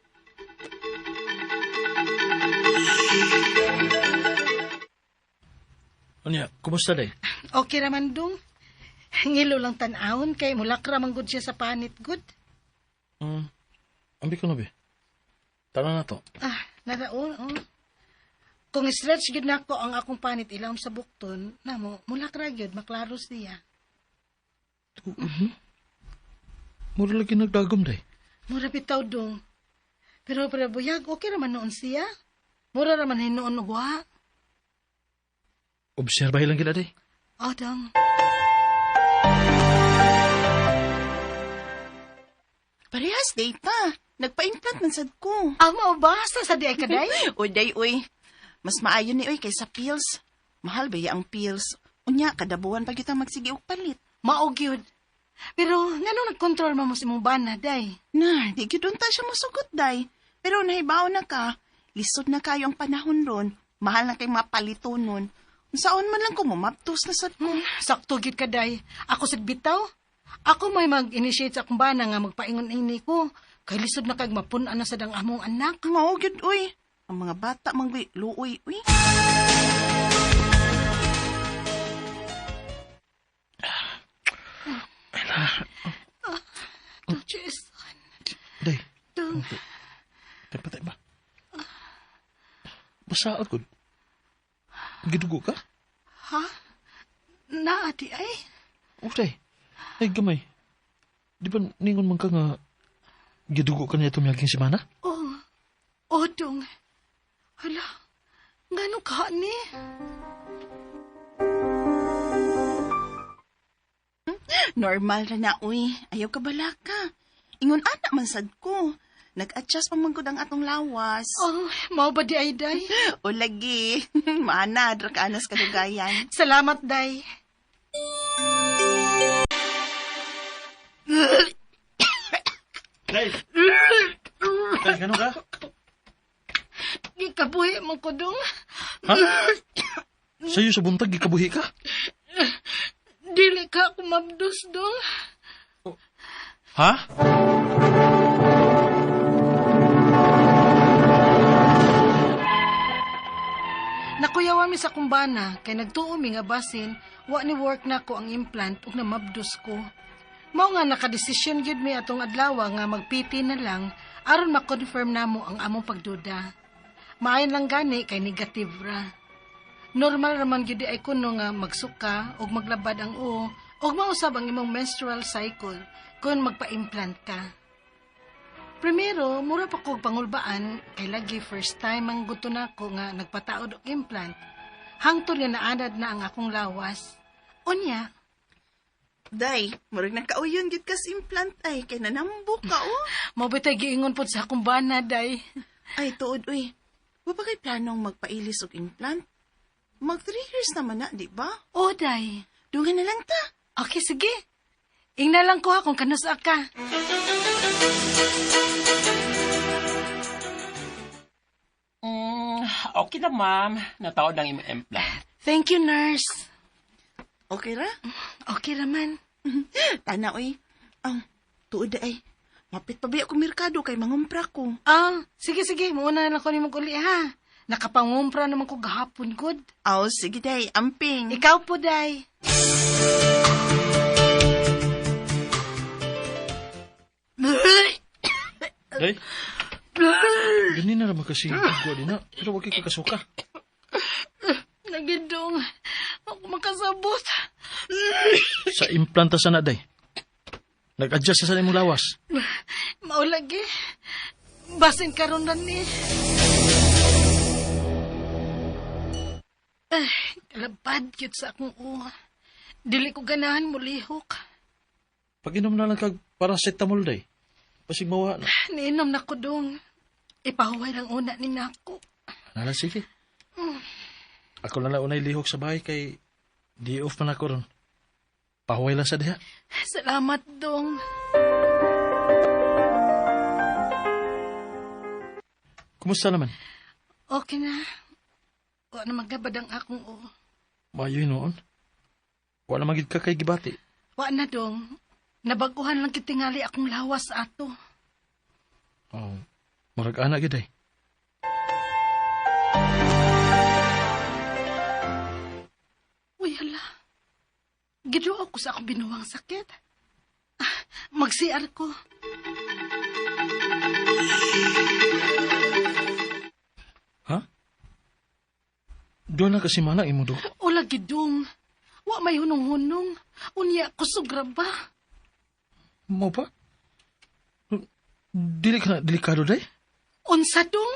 Unya, kumusta, day? Okay raman dong. Ngilo lang tan-awon kay mulakra man gud siya sa panit gud. Ambi ko na, be. Tara na to. Ah, naraon oh. Kung stretch gyud nako ang akong panit ilawom sa bukton, namo mulakra gyud maklaro siya. Mura lagi nagdagom, day. Mura bitaw dong. Pero pero buyag okay raman noon siya. Mura raman hinuon og wa. Obserbahin lang kita, day. Oh, dong. Parehas data. Nagpa-implant man sad ko. Ah, mao ba? Sa di ay kaday? Uy, day, uy. Mas maayo ni uy kaysa pills. Mahal ba ya ang pills? Unya, kada buwan pa kita magsige og palit. Mao gyud. Pero ngano nagkontrol man mo sa imong bana, day? Na, di gyud unta siya mosugot, day. Pero nahibaw na ka. Lisod na kayo ang panahon ron. Mahal na kay mga palito nun. Unsaon man lang ko mumaptos na sad ko. Sakto gyud ka, day. Ako sad bitaw. Ako may mag-initiate sa akong bana nga magpaingon ini ko. Kay lisod na kag mapun-an na sad ang among anak. Mao gyud uy. Ang mga bata mang luoy, uy. Dong Jason. Day. Dong. Day, patay ba? Basta ako. Gidugo ka? Ha? Naa di ay? Oh, day. Ay, gamay. Di ba ningon man ka nga gidugo ka niya itong miyaging semana? Oh. Oh, dong. Hala. Ngano ka ni? Normal ra na, uy. Ayaw ka balaka. Ingon anak man sad ko. Nag-adjust pa man gud ang atong lawas. Oh, mao ba di ay, day? O lagi. Maana, dra ka anas kadugayan. Salamat, day. Day! Day, gano'n ka? Gikabuhi mo ko, dong. Ha? Sa'yo sa buntag, gikabuhi ka? Dili ka kumabdos, dong. Ha? Nakuyawan mi sa kumbana kay nagtuo mi nga basin wa ni work na ko ang implant ug namabdos ko. Mao nga nakadesisyon gyud mi atong adlaw nga magpiti na lang aron ma-confirm namo ang among pagduda. Maayon lang gani kay negative ra. Normal raman gyud ay kuno nga magsuka ug maglabad ang uo ug mausab ang imong menstrual cycle kung magpa-implant ka. Primero, mura pa kog pangulbaan kay lagi first time ang guto nako nga nagpataod og implant. Hangtod nga naanad na ang akong lawas. Unya, Day, murag nakauyon gid kas implant ay kay nanambok ka oh. Mao bitay giingon pod sa akong bana, day. Ay tuod uy. Wa pa kay planong magpailis og implant? Mag 3 years naman na, di ba? Oh, day. Dungan na lang ta. Okay, sige. Ingna lang ko ha kung kanusa ka. Okay na, ma'am. Nataod ang imong implant. Thank you, nurse. Okay ra? Okay raman. Tana uy. Ang tuod ay. Mapit pa ba ako merkado kay mangumpra ko. Ah, sige sige, muuna na lang ko nimong uli ha. Nakapangumpra naman ko gahapon gud. Aw, sige day, amping. Ikaw po, day. Day? Ganun na naman kasi gwa din na. Pero wag kay kakasuka. Nagidong. Ako makasabot. Sa implanta sana, day. Nag-adjust sa imong lawas. Maulagi. Basin karon na ni. Ay, kalabad yun sa akong uwa. Dili ko ganahan mo lihok. Pag-inom na lang kag paracetamol, day. Pasig mawa na. Niinom na ko dong. Ipahuway lang una ni nako. Nala, sige. Ako na lang unay lihok sa bahay kay di off man ako ron. Pahuway lang sa diha. Salamat, dong. Kumusta naman? Okay na. Wa na maglabad ang akong uwa. Maayo noon. Wala magid ka kay gibati. Wa na dong. Nabaguhan lang kitingali akong lawas ato. Oh, murag ana gid ay. Uy, hala. Giduo ko sa akong binuwang sakit. Ah, mag-CR ko. Ha? Doon na kasi mana imo do. Ola gidong. Wa may hunong-hunong. Unya, kusog ra ba? Mo pa? Dili ka na delikado day? Unsa dong?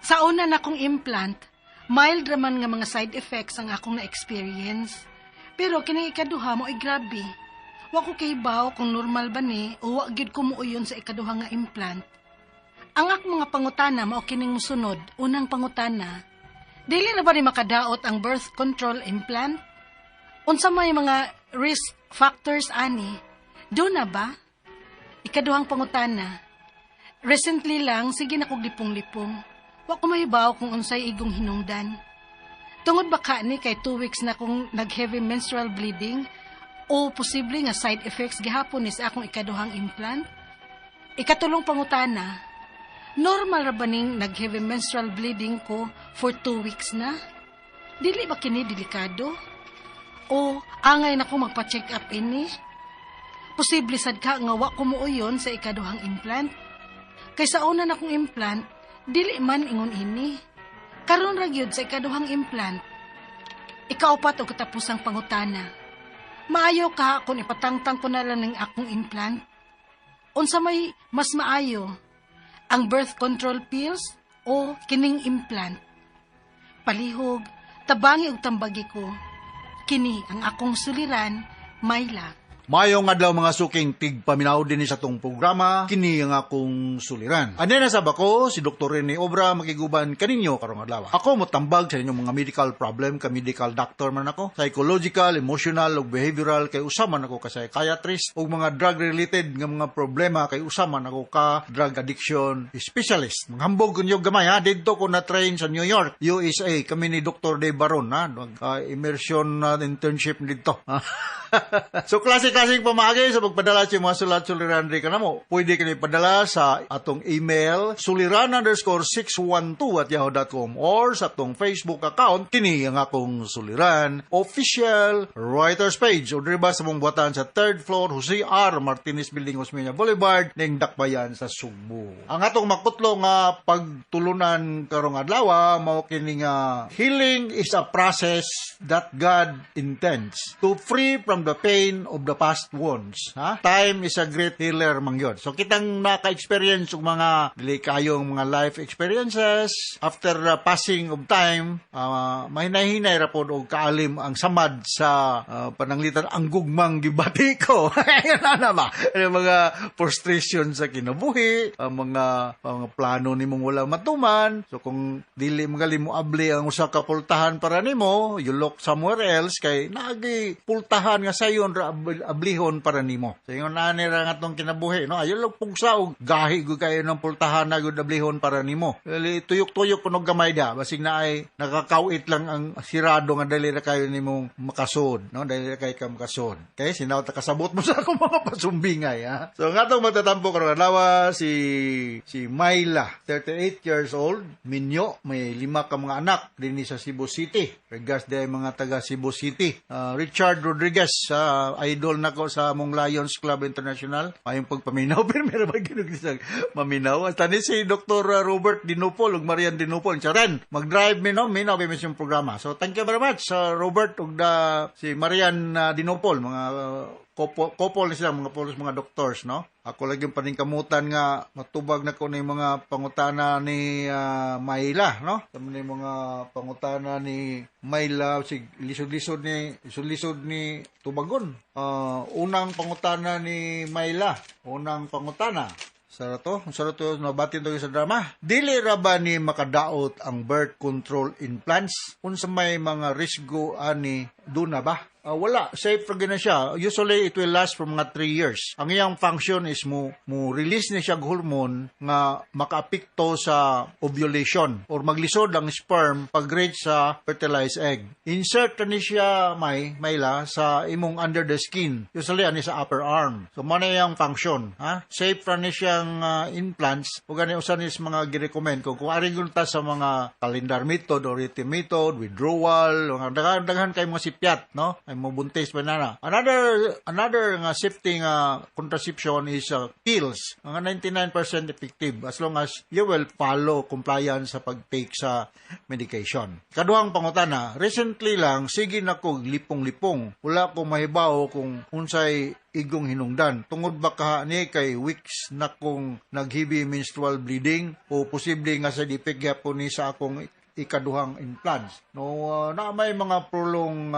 Sa una na kong implant, mild raman nga mga side effects ang akong na-experience. Pero kining ikaduha mo ay grabe. Wa ko kahibaw kung normal ba ni o wa gyud ko muuyon sa ikaduha nga implant. Ang akong mga pangutana mao kining mosunod. Unang pangutana, dili na ba ni makadaot ang birth control implant? Unsa may mga risk factors ani? Do na ba? Ikaduhang pangutana, recently lang sige na kog lipong-lipong. Wa ko mahibaw kung unsay igong hinungdan. Tungod ba ka ni kay 2 weeks na kong nag-heavy menstrual bleeding o posible nga side effects gihapon ni sa akong ikaduhang implant? Ikatulong pangutana, normal ra ba ning nag-heavy menstrual bleeding ko for 2 weeks na? Dili ba kini delikado? O angay na ko magpa-check up ini? Posible sad ka nga wa ko muuyon sa ikaduhang implant? Kay sa una na kong implant, dili man ingon ini. Karon ra gyud sa ikaduhang implant. Ikaupat og katapusang pangutana. Maayo ka kung ipatangtang ko na lang ng akong implant? Unsa may mas maayo? Ang birth control pills o kining implant? Palihog, tabangi og tambagi ko. Kini ang akong suliran, Myla. Mayong adlaw, mga suking tigpaminaw din sa atong programa, kini ang akong suliran. Ane na sab ako, si Dr. Rene Obra, makiguban kaninyo karong adlaw. Ako motambag sa inyong mga medical problem, ka medical doctor man ako, psychological, emotional ug behavioral kay usa man ako ka psychiatrist, ug mga drug related nga mga problema kay usa man ako ka drug addiction specialist. Manghambog kunyo gamay ha, didto ko na train sa New York, USA, kami ni Dr. Dave Baron ha, nag immersion internship didto. So klase-klaseng pamaagi sa pagpadala sa mga sulat suliran ri kanamo. Pwede kini padala sa atong email suliran_612@yahoo.com or sa atong Facebook account, kini ang akong suliran official writers page, o diri ba sa mong buhatan sa third floor, Jose R. Martinez Building, Osmeña Boulevard, ning Dakbayan sa Sugbo. Ang atong makutlo nga pagtulunan karong adlaw mao kini nga healing is a process that God intends to free from the pain of the past wounds. Ha? Time is a great healer man gyud. So kitang naka-experience og mga dili kayong mga life experiences after passing of time, mahinay-hinay ra pod og kaalim ang samad sa pananglitan ang gugmang gibati ko. Yan na ba? Yung mga frustration sa kinabuhi, ang mga plano nimong wala matuman. So kung dili magali mo abli ang usa ka pultahan para nimo, you look somewhere else kay naagi pultahan nga sayon ra ablihon para nimo. So ingon ani ra nga atong kinabuhi, no? Ayo lang pugsa og gahi gud kayo ng pultahan na gud ablihon para nimo. Dili tuyok-tuyok kunog gamay da, basig na ay nakakawit lang ang sirado nga dali ra kayo nimong makasod, no? Dali ra kay ka makasod. Okay, sinaw ta kasabot mo sa akong mga pasumbingay, ha. So nga atong magtatampo karon adlaw si si Myla, 38 years old, minyo, may lima ka mga anak dinhi sa Cebu City. Regards diay mga taga Cebu City. Richard Rodriguez, idol nako sa among Lions Club International. Ayong pagpaminaw pero meron ba ginog sa maminaw. Hasta ni si Dr. Robert Dinupol ug Marian Dinupol. Charen, mag-drive mi no, minaw ba yung programa. So thank you very much Robert ug si Marian Dinupol, mga couple, couple ni sila, mga pulos mga doctors, no? Ako lagi yung paningkamutan nga matubag na ko ni mga pangutana ni Mayla, no? Tamo ni mga pangutana ni Mayla, si lisod-lisod ni lisod-lisod ni tubagon. Unang pangutana ni Mayla, unang pangutana. Sa to, sa to nabati to sa drama. Dili ra ba ni makadaot ang birth control implants? Unsa may mga risgo ani, duna ba? Wala, safe ra gyud na siya. Usually it will last for mga 3 years. Ang iyang function is mo release ni siya og hormone nga makaapekto sa ovulation or maglisod ang sperm pag-reach sa fertilized egg. Insert ni siya may mayla sa imong under the skin. Usually ani sa upper arm. So mo na iyang function, ha? Safe ra ni siyang implants ug gani usa ni sa mga gi-recommend ko kung ari gyud ta sa mga calendar method or rhythm method, withdrawal, mga daghan daghan kay mga sipyat, no? Ay mobuntis pa na na. Another nga safety nga contraception is pills. Mga 99% effective as long as you will follow compliance sa pag-take sa medication. Kaduhang pangutana, recently lang sige na ko lipong-lipong. Wala ko mahibaw kung unsay igong hinungdan. Tungod ba ka ni kay weeks na kong nag-heavy menstrual bleeding o posible nga sa effect gyapon ni sa akong ikaduhang implants? No, na may mga prolong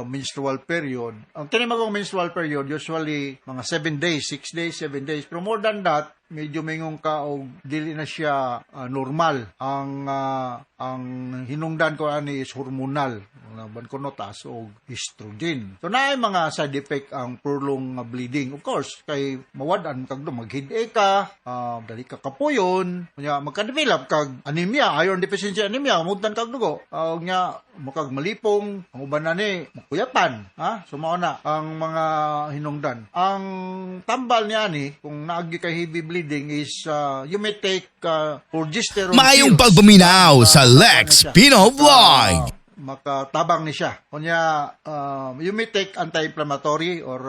menstrual period. Ang kini magong menstrual period usually mga 7 days, 6 days, 7 days. Pero more than that, medyo mingon ka og dili na siya normal. Ang hinungdan ko ani is hormonal. Ban ko taas og estrogen. So naay mga side effect ang prolong nga bleeding. Of course, kay mawad-an kag do mag-headache ka, dali ka kapuyon, nya magka-develop kag anemia, iron deficiency anemia, mudtan kag dugo. Nya mukag malipong, ang uban na ni makuyapan, ha? So mao na ang mga hinungdan. Ang tambal niya ni kung naagi kay heavy bleeding is you may take progesterone Maayong pills. pagpaminaw sa Lex Pino Vlog. Makatabang ni siya. Kunya, you may take anti-inflammatory or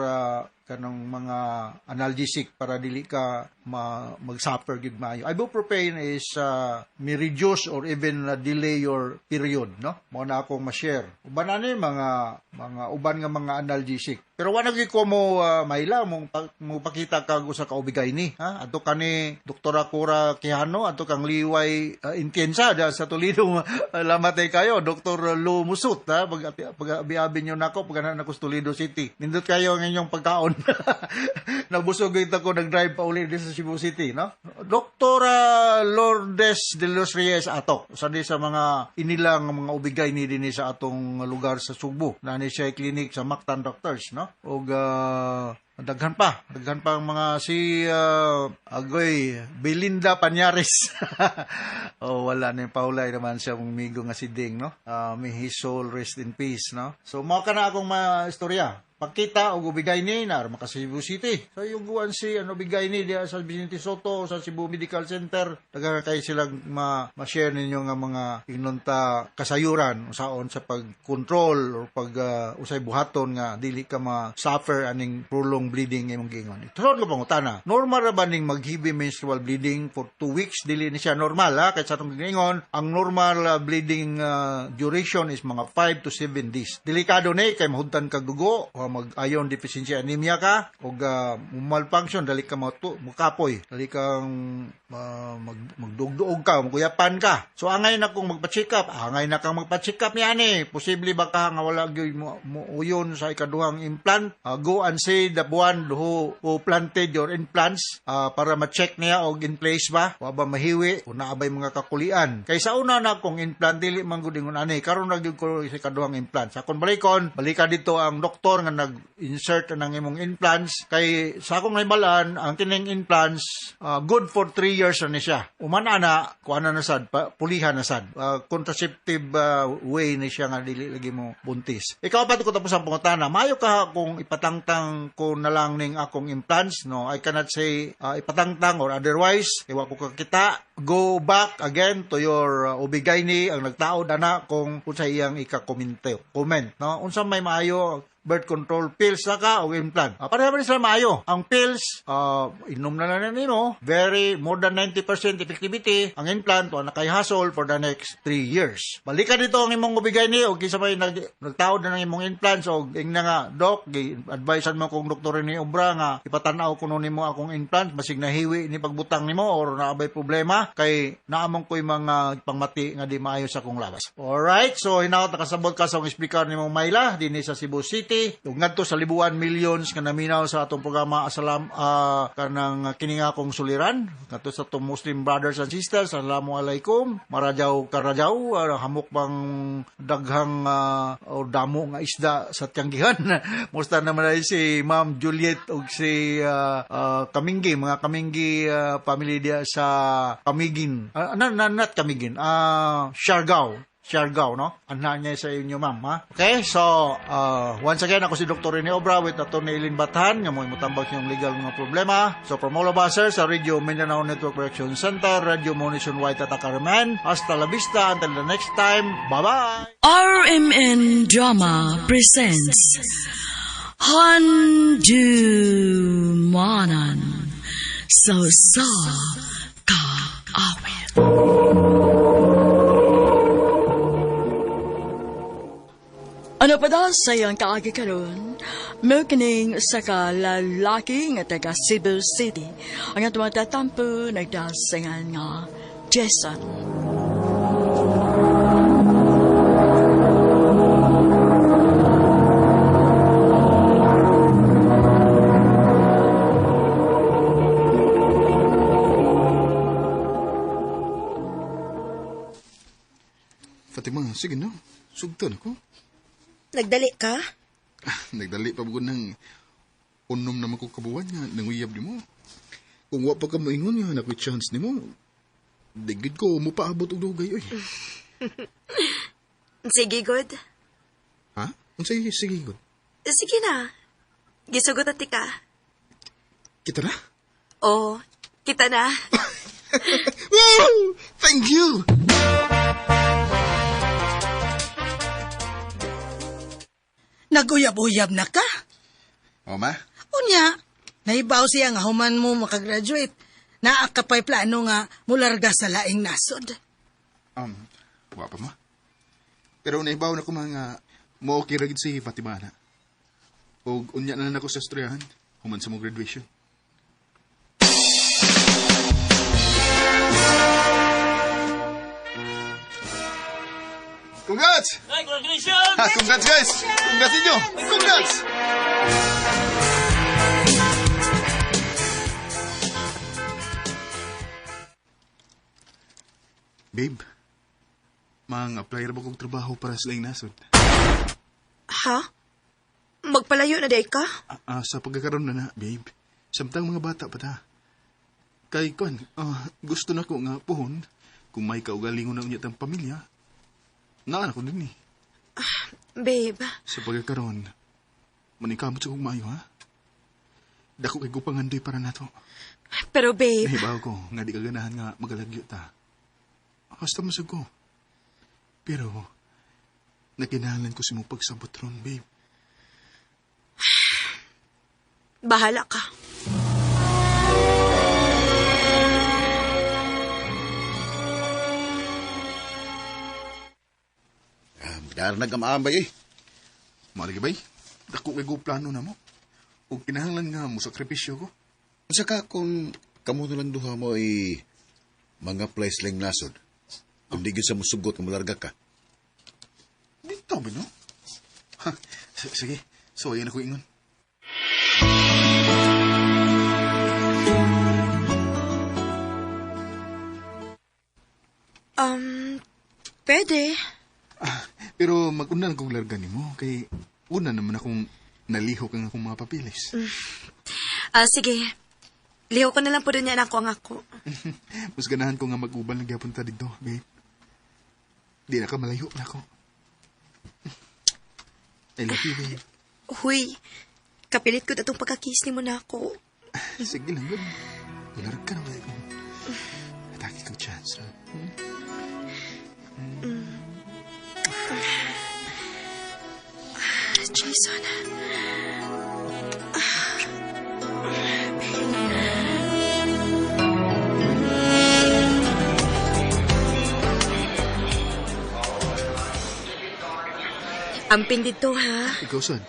kanang mga analgesic para dili ka mag-suffer gid maayo. Ibuprofen is may reduce or even delay your period, no? Mao na akong ma-share. Uban ani mga mga uban nga mga analgesic. Pero wala gyud ko mo mahila mo, mo pakita kag usa ka ubigay ni, ha? Adto kani Doktora Cora Quijano, adto kang Liway Intiensa da sa Toledo. Lamatay kayo Dr. Lu Musut, ha? Pag pag-abi niyo nako pag anak nako sa Toledo City. Nindot kayo ang inyong pagkaon. Nabusog gyud ako, nag-drive pa uli din sa Cebu City, no? Doktora Lourdes de los Reyes Atok, usa di sa mga inilang mga ubigay ni dinhi sa atong lugar sa Sugbo. Nani siya clinic sa Mactan Doctors, no? Og daghan pa ang mga si Agoy Belinda Panyares. Oh, wala na yung paulay naman siya mong migo nga si Ding, no? May his soul rest in peace, no? So mao ka na akong mga istorya. Pagkita og ubigay ni na maka Cebu City. So yung guwan si ano bigay ni diya sa Vicente Soto sa Cebu Medical Center, daghan kay silang ma-share ninyo nga mga inunta kasayuran usaon sa pag-control or pag usay buhaton nga dili ka ma-suffer aning prolonged bleeding imong giingon. Tuod ko pangutana. Normal ra ba ning mag-heavy menstrual bleeding for 2 weeks? Dili ni siya normal, ha? Kay sa atong giingon, ang normal bleeding duration is mga 5 to 7 days. Delikado ni kay mahudtan kag dugo o mag-iron deficiency anemia ka o malfunction, dali ka mukapoy, dali kang magdugduog ka, magkuyapan ka. So angay na kung magpa-check up, angay na kang magpa-check up niya ni. Posible ba ka nga wala gyud mo uyon sa ikaduhang implant? Go and see the one who planted your implants para ma-check niya og in place ba, wa ba mahiwi o naa bay mga kakulian. Kay sa una na kong implant dili man gud ingon ani, karon na gyud ko sa ikaduhang implant. Sa akong balikon, balika dito ang doktor nga nag-insert ng imong implants kay sa akong nahibalan ang kining implants good for 3 years na ni siya. Uman ana kuan na sad pulihan na sad. Contraceptive way ni siya nga dili lagi mo buntis. Ikaw pa ko tapos ang pangutana, maayo ka kung ipatangtang ko na lang ning akong implants, no? I cannot say ipatangtang or otherwise, kay wa ko kakita. Go back again to your ubigay ang nagtaod ana kung unsa iyang ika-comment, comment, no? Unsa may maayo, birth control pills na ka o implant. Pareha pa rin sila maayo. Ang pills, inom na lang nimo, very more than 90% effectivity. Ang implant, wala na kay hassle for the next 3 years. Balikan dito ang imong ubigay ni o kinsa may nagtaod na ng imong implants o ingna nga, doc, advisean mo kong doktor ni Obra nga ipatan-aw kuno nimo akong implant basig nahiwi ni pagbutang nimo or naabay problema kay naamong ko'y mga pangmati nga di maayo sa akong lawas. Alright, so hinaot nakasabot ka sa akong speaker nimong Mayla dinhi sa Cebu City. Ug ngadto sa libuan millions nga naminaw sa atong programa Asalam kanang kini nga akong suliran ngadto sa atong Muslim brothers and sisters, assalamu alaikum. Marajaw karajaw, hamok bang daghang o damo nga isda sa tiyanggihan. Musta naman ay si Ma'am Juliet ug si Kaminggi, mga Kaminggi family diya sa Camiguin. Not Camiguin, Siargao. Siargao, no? Anha niya sa inyo, ma'am, ha? Okay, so, once again, ako si Dr. Rene Obra with Atty. Eileen Bathan, nga mo imutambag sa inyong legal mga problema. So, from all of us, sir, sa Radio Mindanao Network Production Center, Radio Mo Nationwide Tatakaraman, hasta la vista, until the next time, bye-bye! RMN Drama presents Handumanan sa Usa Ka Awit. Ano pa daw sa iyang kaagi karon? Mao kining usa ka lalaki nga taga Cebu City. Ang atong tatampo nagdasingan nga Jason. Fatima, sige na. Sugtan ako. Nagdali ka? Nagdali pa bugod ng unom naman ko kabuwan nga nanguyab ni mo. Kung wa pa ka moingon nga nakoy chance nimo. Digid ko mo paabot og dugay oy. Sige, good. Ha? Unsay sige gud? Sige na. Gisugot at ka. Kita na? Oo, kita na. Woo! Thank you! Naguyab-uyab na ka. O ma? Unya, naibaw siya nga human mo makagraduate. Naa ka pa'y plano nga mularga sa laing nasod. Wa pa ma. Pero naibaw na ko mga mo okay ra gid si Fatima na. Og unya na lang ako sa estoryahan human sa mo graduation. Congrats! Ay, congratulations! Ha, congrats guys! Congrats inyo! Congrats! Babe, mang-apply ra ba kong trabaho para sa laing nasod? Ha? Magpalayo na day ka? Sa pagkakaroon na na, babe. Samtang mga bata pa ta. Kay kon, gusto na ko nga puhon kung may kaugalingon na unya tang pamilya. Naan ako din eh. Babe, Sa pagkakaroon, manikamot sa kong maayo, ha? Dako kay gupangandoy para nato. pero babe, Nahibaw ko, nga di ka ganahan nga magalagyo ta. Hasta masag ko. Pero, nakinahanglan ko si mong pagsabot ron, babe. Bahala ka. Dar nagamaambay eh. Malagi bay, dako kay go plano na mo. Ug kinahanglan nga mo sakripisyo ko. Saka kung kamo na lang duha mo ay mga place lang nasod. Kung di gyud sa musugot nga mularga ka. Dito ba no? Ha, sige, so ayan ako ingon. Pwede. Pero mag-unan kong larga nimo kay una naman akong nalihok ang akong mga papilis. Sige. Liho ko na lang po doon yan ako ang ako. Mas ganahan ko nga mag-uban lang gyapon ta dito, babe. Di na ka malayo na ako. I love you, babe. Huy, kapilit ko atong pagkakiss ni mo na ako. Sige lang, babe. Mularga ka naman ako. Atake kong chance, ha? Jason. Amping dito, ha? Ikaw, sad.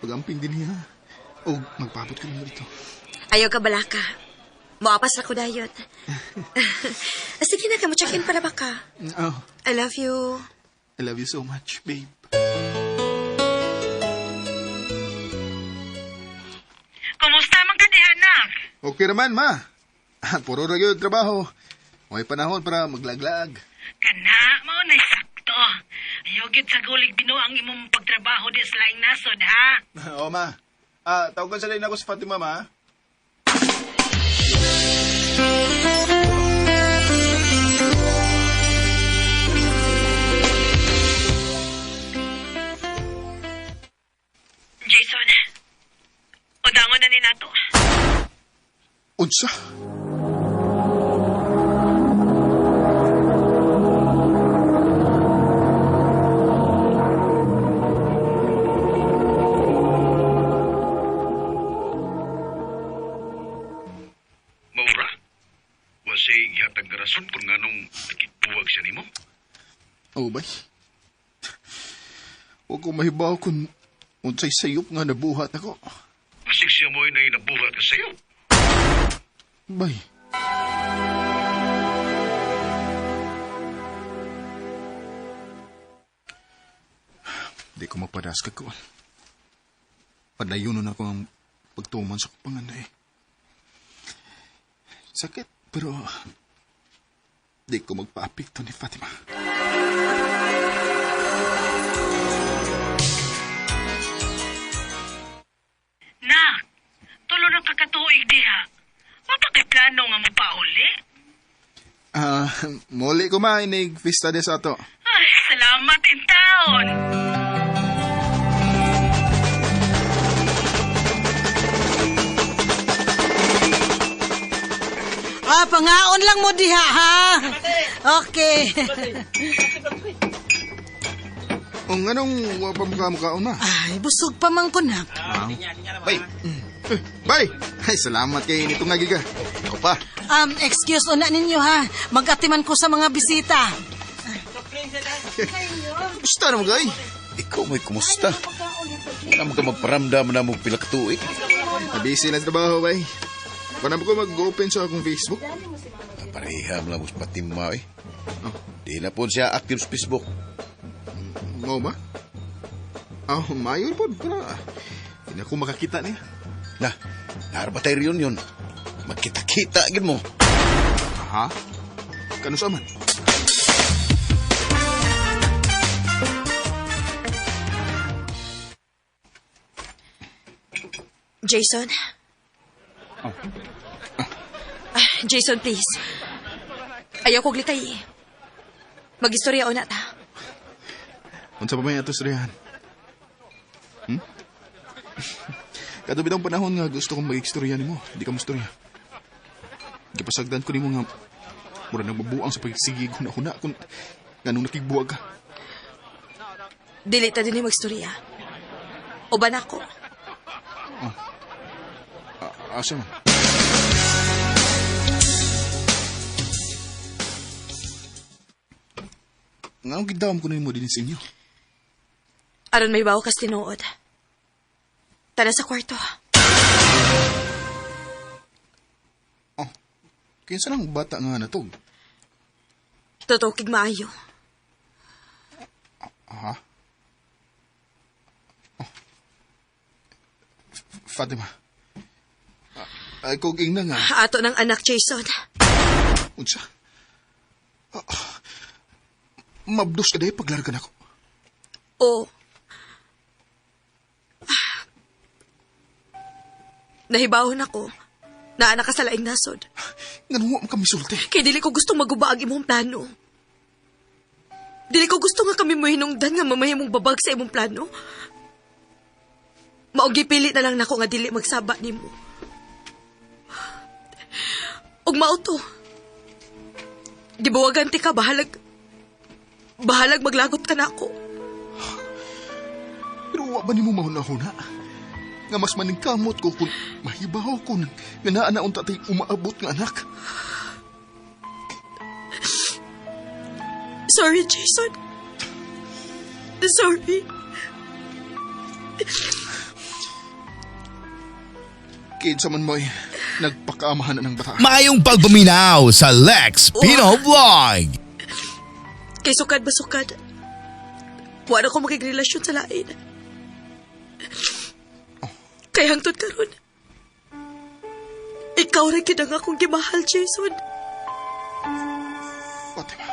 Pag-amping din niya. O, magpabot ka naman dito. Ayaw ka balaka. Moapas ra ko dayon. Sige na ka, mo check-in para ba ka? Oh, I love you. I love you so much, babe. Kumusta man ka diha, anak? Okay naman, ma. Puro ra gyud trabaho. May panahon para maglaglag. Kana, mao na sakto. Ayaw gid sa gulig binuang imong pagtrabaho di sa laing nasod, ha? Oo, ma. Tawagan sa din ako sa Fatima, ma. Jason, udangon na ni nato. Unsa? Maura, wasay gihatag nga rason kung nganong nakitbuwag siya nimo? Oo, bay. Huwag ko mahibaw kung unsay sayop nga nabuhat ako. Basig siya mo'y na nabuhat ka sayo. Bay. Di ko mapadas ka ko. Padayonon ako ang pagtuman sa panganay. Sakit, pero di ko magpa-apekto ni Fatima. Nak, tulo na kakatuig diha. Wa pa kay plano nga mopauli? Muli ko ma, inig fiesta de sa ato. Ay, salamat. Salamat in taon. Ah, pangaon lang mo diha, ha? Okay. Ang anong wa pa mukha-mukhaon na? Ay, busog pa man ko na. Ah. Bay. Eh, bay. Ay, salamat kay nitong nga giga. Ako pa. Excuse una ninyo ha. Mag-atiman ko sa mga bisita. Kumusta naman kay? Ikaw mo'y kumusta? Wala mo ka magparamdam na mo pila ka tuig. Busy na sa trabaho, bay. Kung ko mag-open sa akong Facebook. Pareha mo lang mo sa patima eh. Di na po siya active sa Facebook. Mo ba? Ah, mayor po. Pero, hindi na ko makakita niya. Na, naara ba tayo reunion? Magkita-kita, gid mo. Ha? Kano sa man? Jason? Oh. Ah, Jason, please. Ayaw kog likay. Mag-istorya una ta. Unsa pa may ato istoryahan? Kadto bitawng panahon nga gusto kong mag-istorya nimo, di ka mo-istorya. Gipasagdan ko nimo nga mura nagbabuang sa pagsigig huna-huna kung nganong nakigbuwag ka. Dili ta dinhi mag-istorya. Uban ako. Oh. Asa man? Nganong gidawom ko nimo dinhi sa inyo? Aron may bawo kas tinuod. Tara sa kwarto. Oh, kinsa nang bata nga natog? Totoo kig maayo. Ha? Oh. Fatima. Ay, kog ingna nga. Ato ng anak, Jason. Unsa? Mabdos ka dahi paglarga nako. Oo. Nahibawon ako. Naa na ka sa laing nasod. Nganong wa man ka misulti? Kay dili ko gusto maguba ang imong plano. Dili ko gusto nga kami mohinungdan nga mamahimong babag sa imong plano. Mao gipili na lang nako nga dili magsaba nimo. Ug mao to. Gibuwagan ti ka, bahalag maglagot ka na ako. Pero wa ba nimo mahuna-huna? Nga mas maningkamot ko kung mahibaw ko nga naa na unta tay umaabot nga anak. Sorry, Jason. Sorry. Kinsa man mo'y nagpakaamahan na ng bata. Maayong pagpaminaw sa Lex Pino Vlog. Kay sukad ba sukad? Wala ko makigrelasyon sa lain. Kay hangtod karon. Ikaw ra gid ang akong gimahal, Jason. Fatima.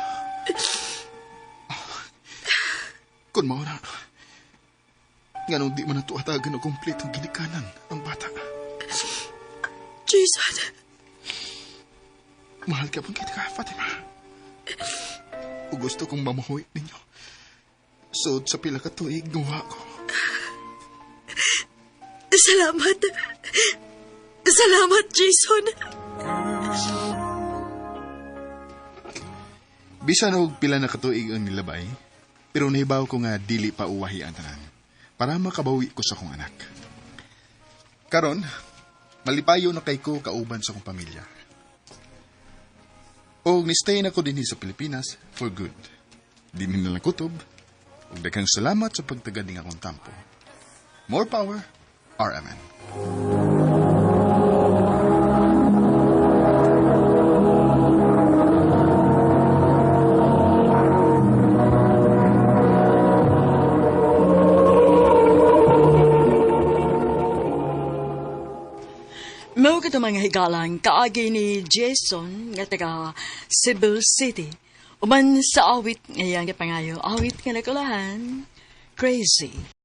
Kung mao na, nganong di man nato hatagan og kompletong ginikanan ang bata. Jason. Mahal ka pang kita, Fatima. O gusto kong mamuhoy ninyo. Sud sa pila ka tuig gawa ko. Salamat. Salamat, Jason. Bisan og pila na katuig ang nilabay, pero nahibaw ko nga dili pa uwahi ang tanan para makabawi ko sa akong anak. Karon, malipayo na kay ko kauban sa akong pamilya. Og ni-stay na ko dinhi sa Pilipinas for good. Dinhi na lang kutob, ug daghang salamat sa pagtagad ning akong tampo. More power, RMN. Mao kato mga higalang kaagi ni Jason nga taga Cebu City. Uman sa awit ngayang pangayo, awit nga nakulahan, Crazy.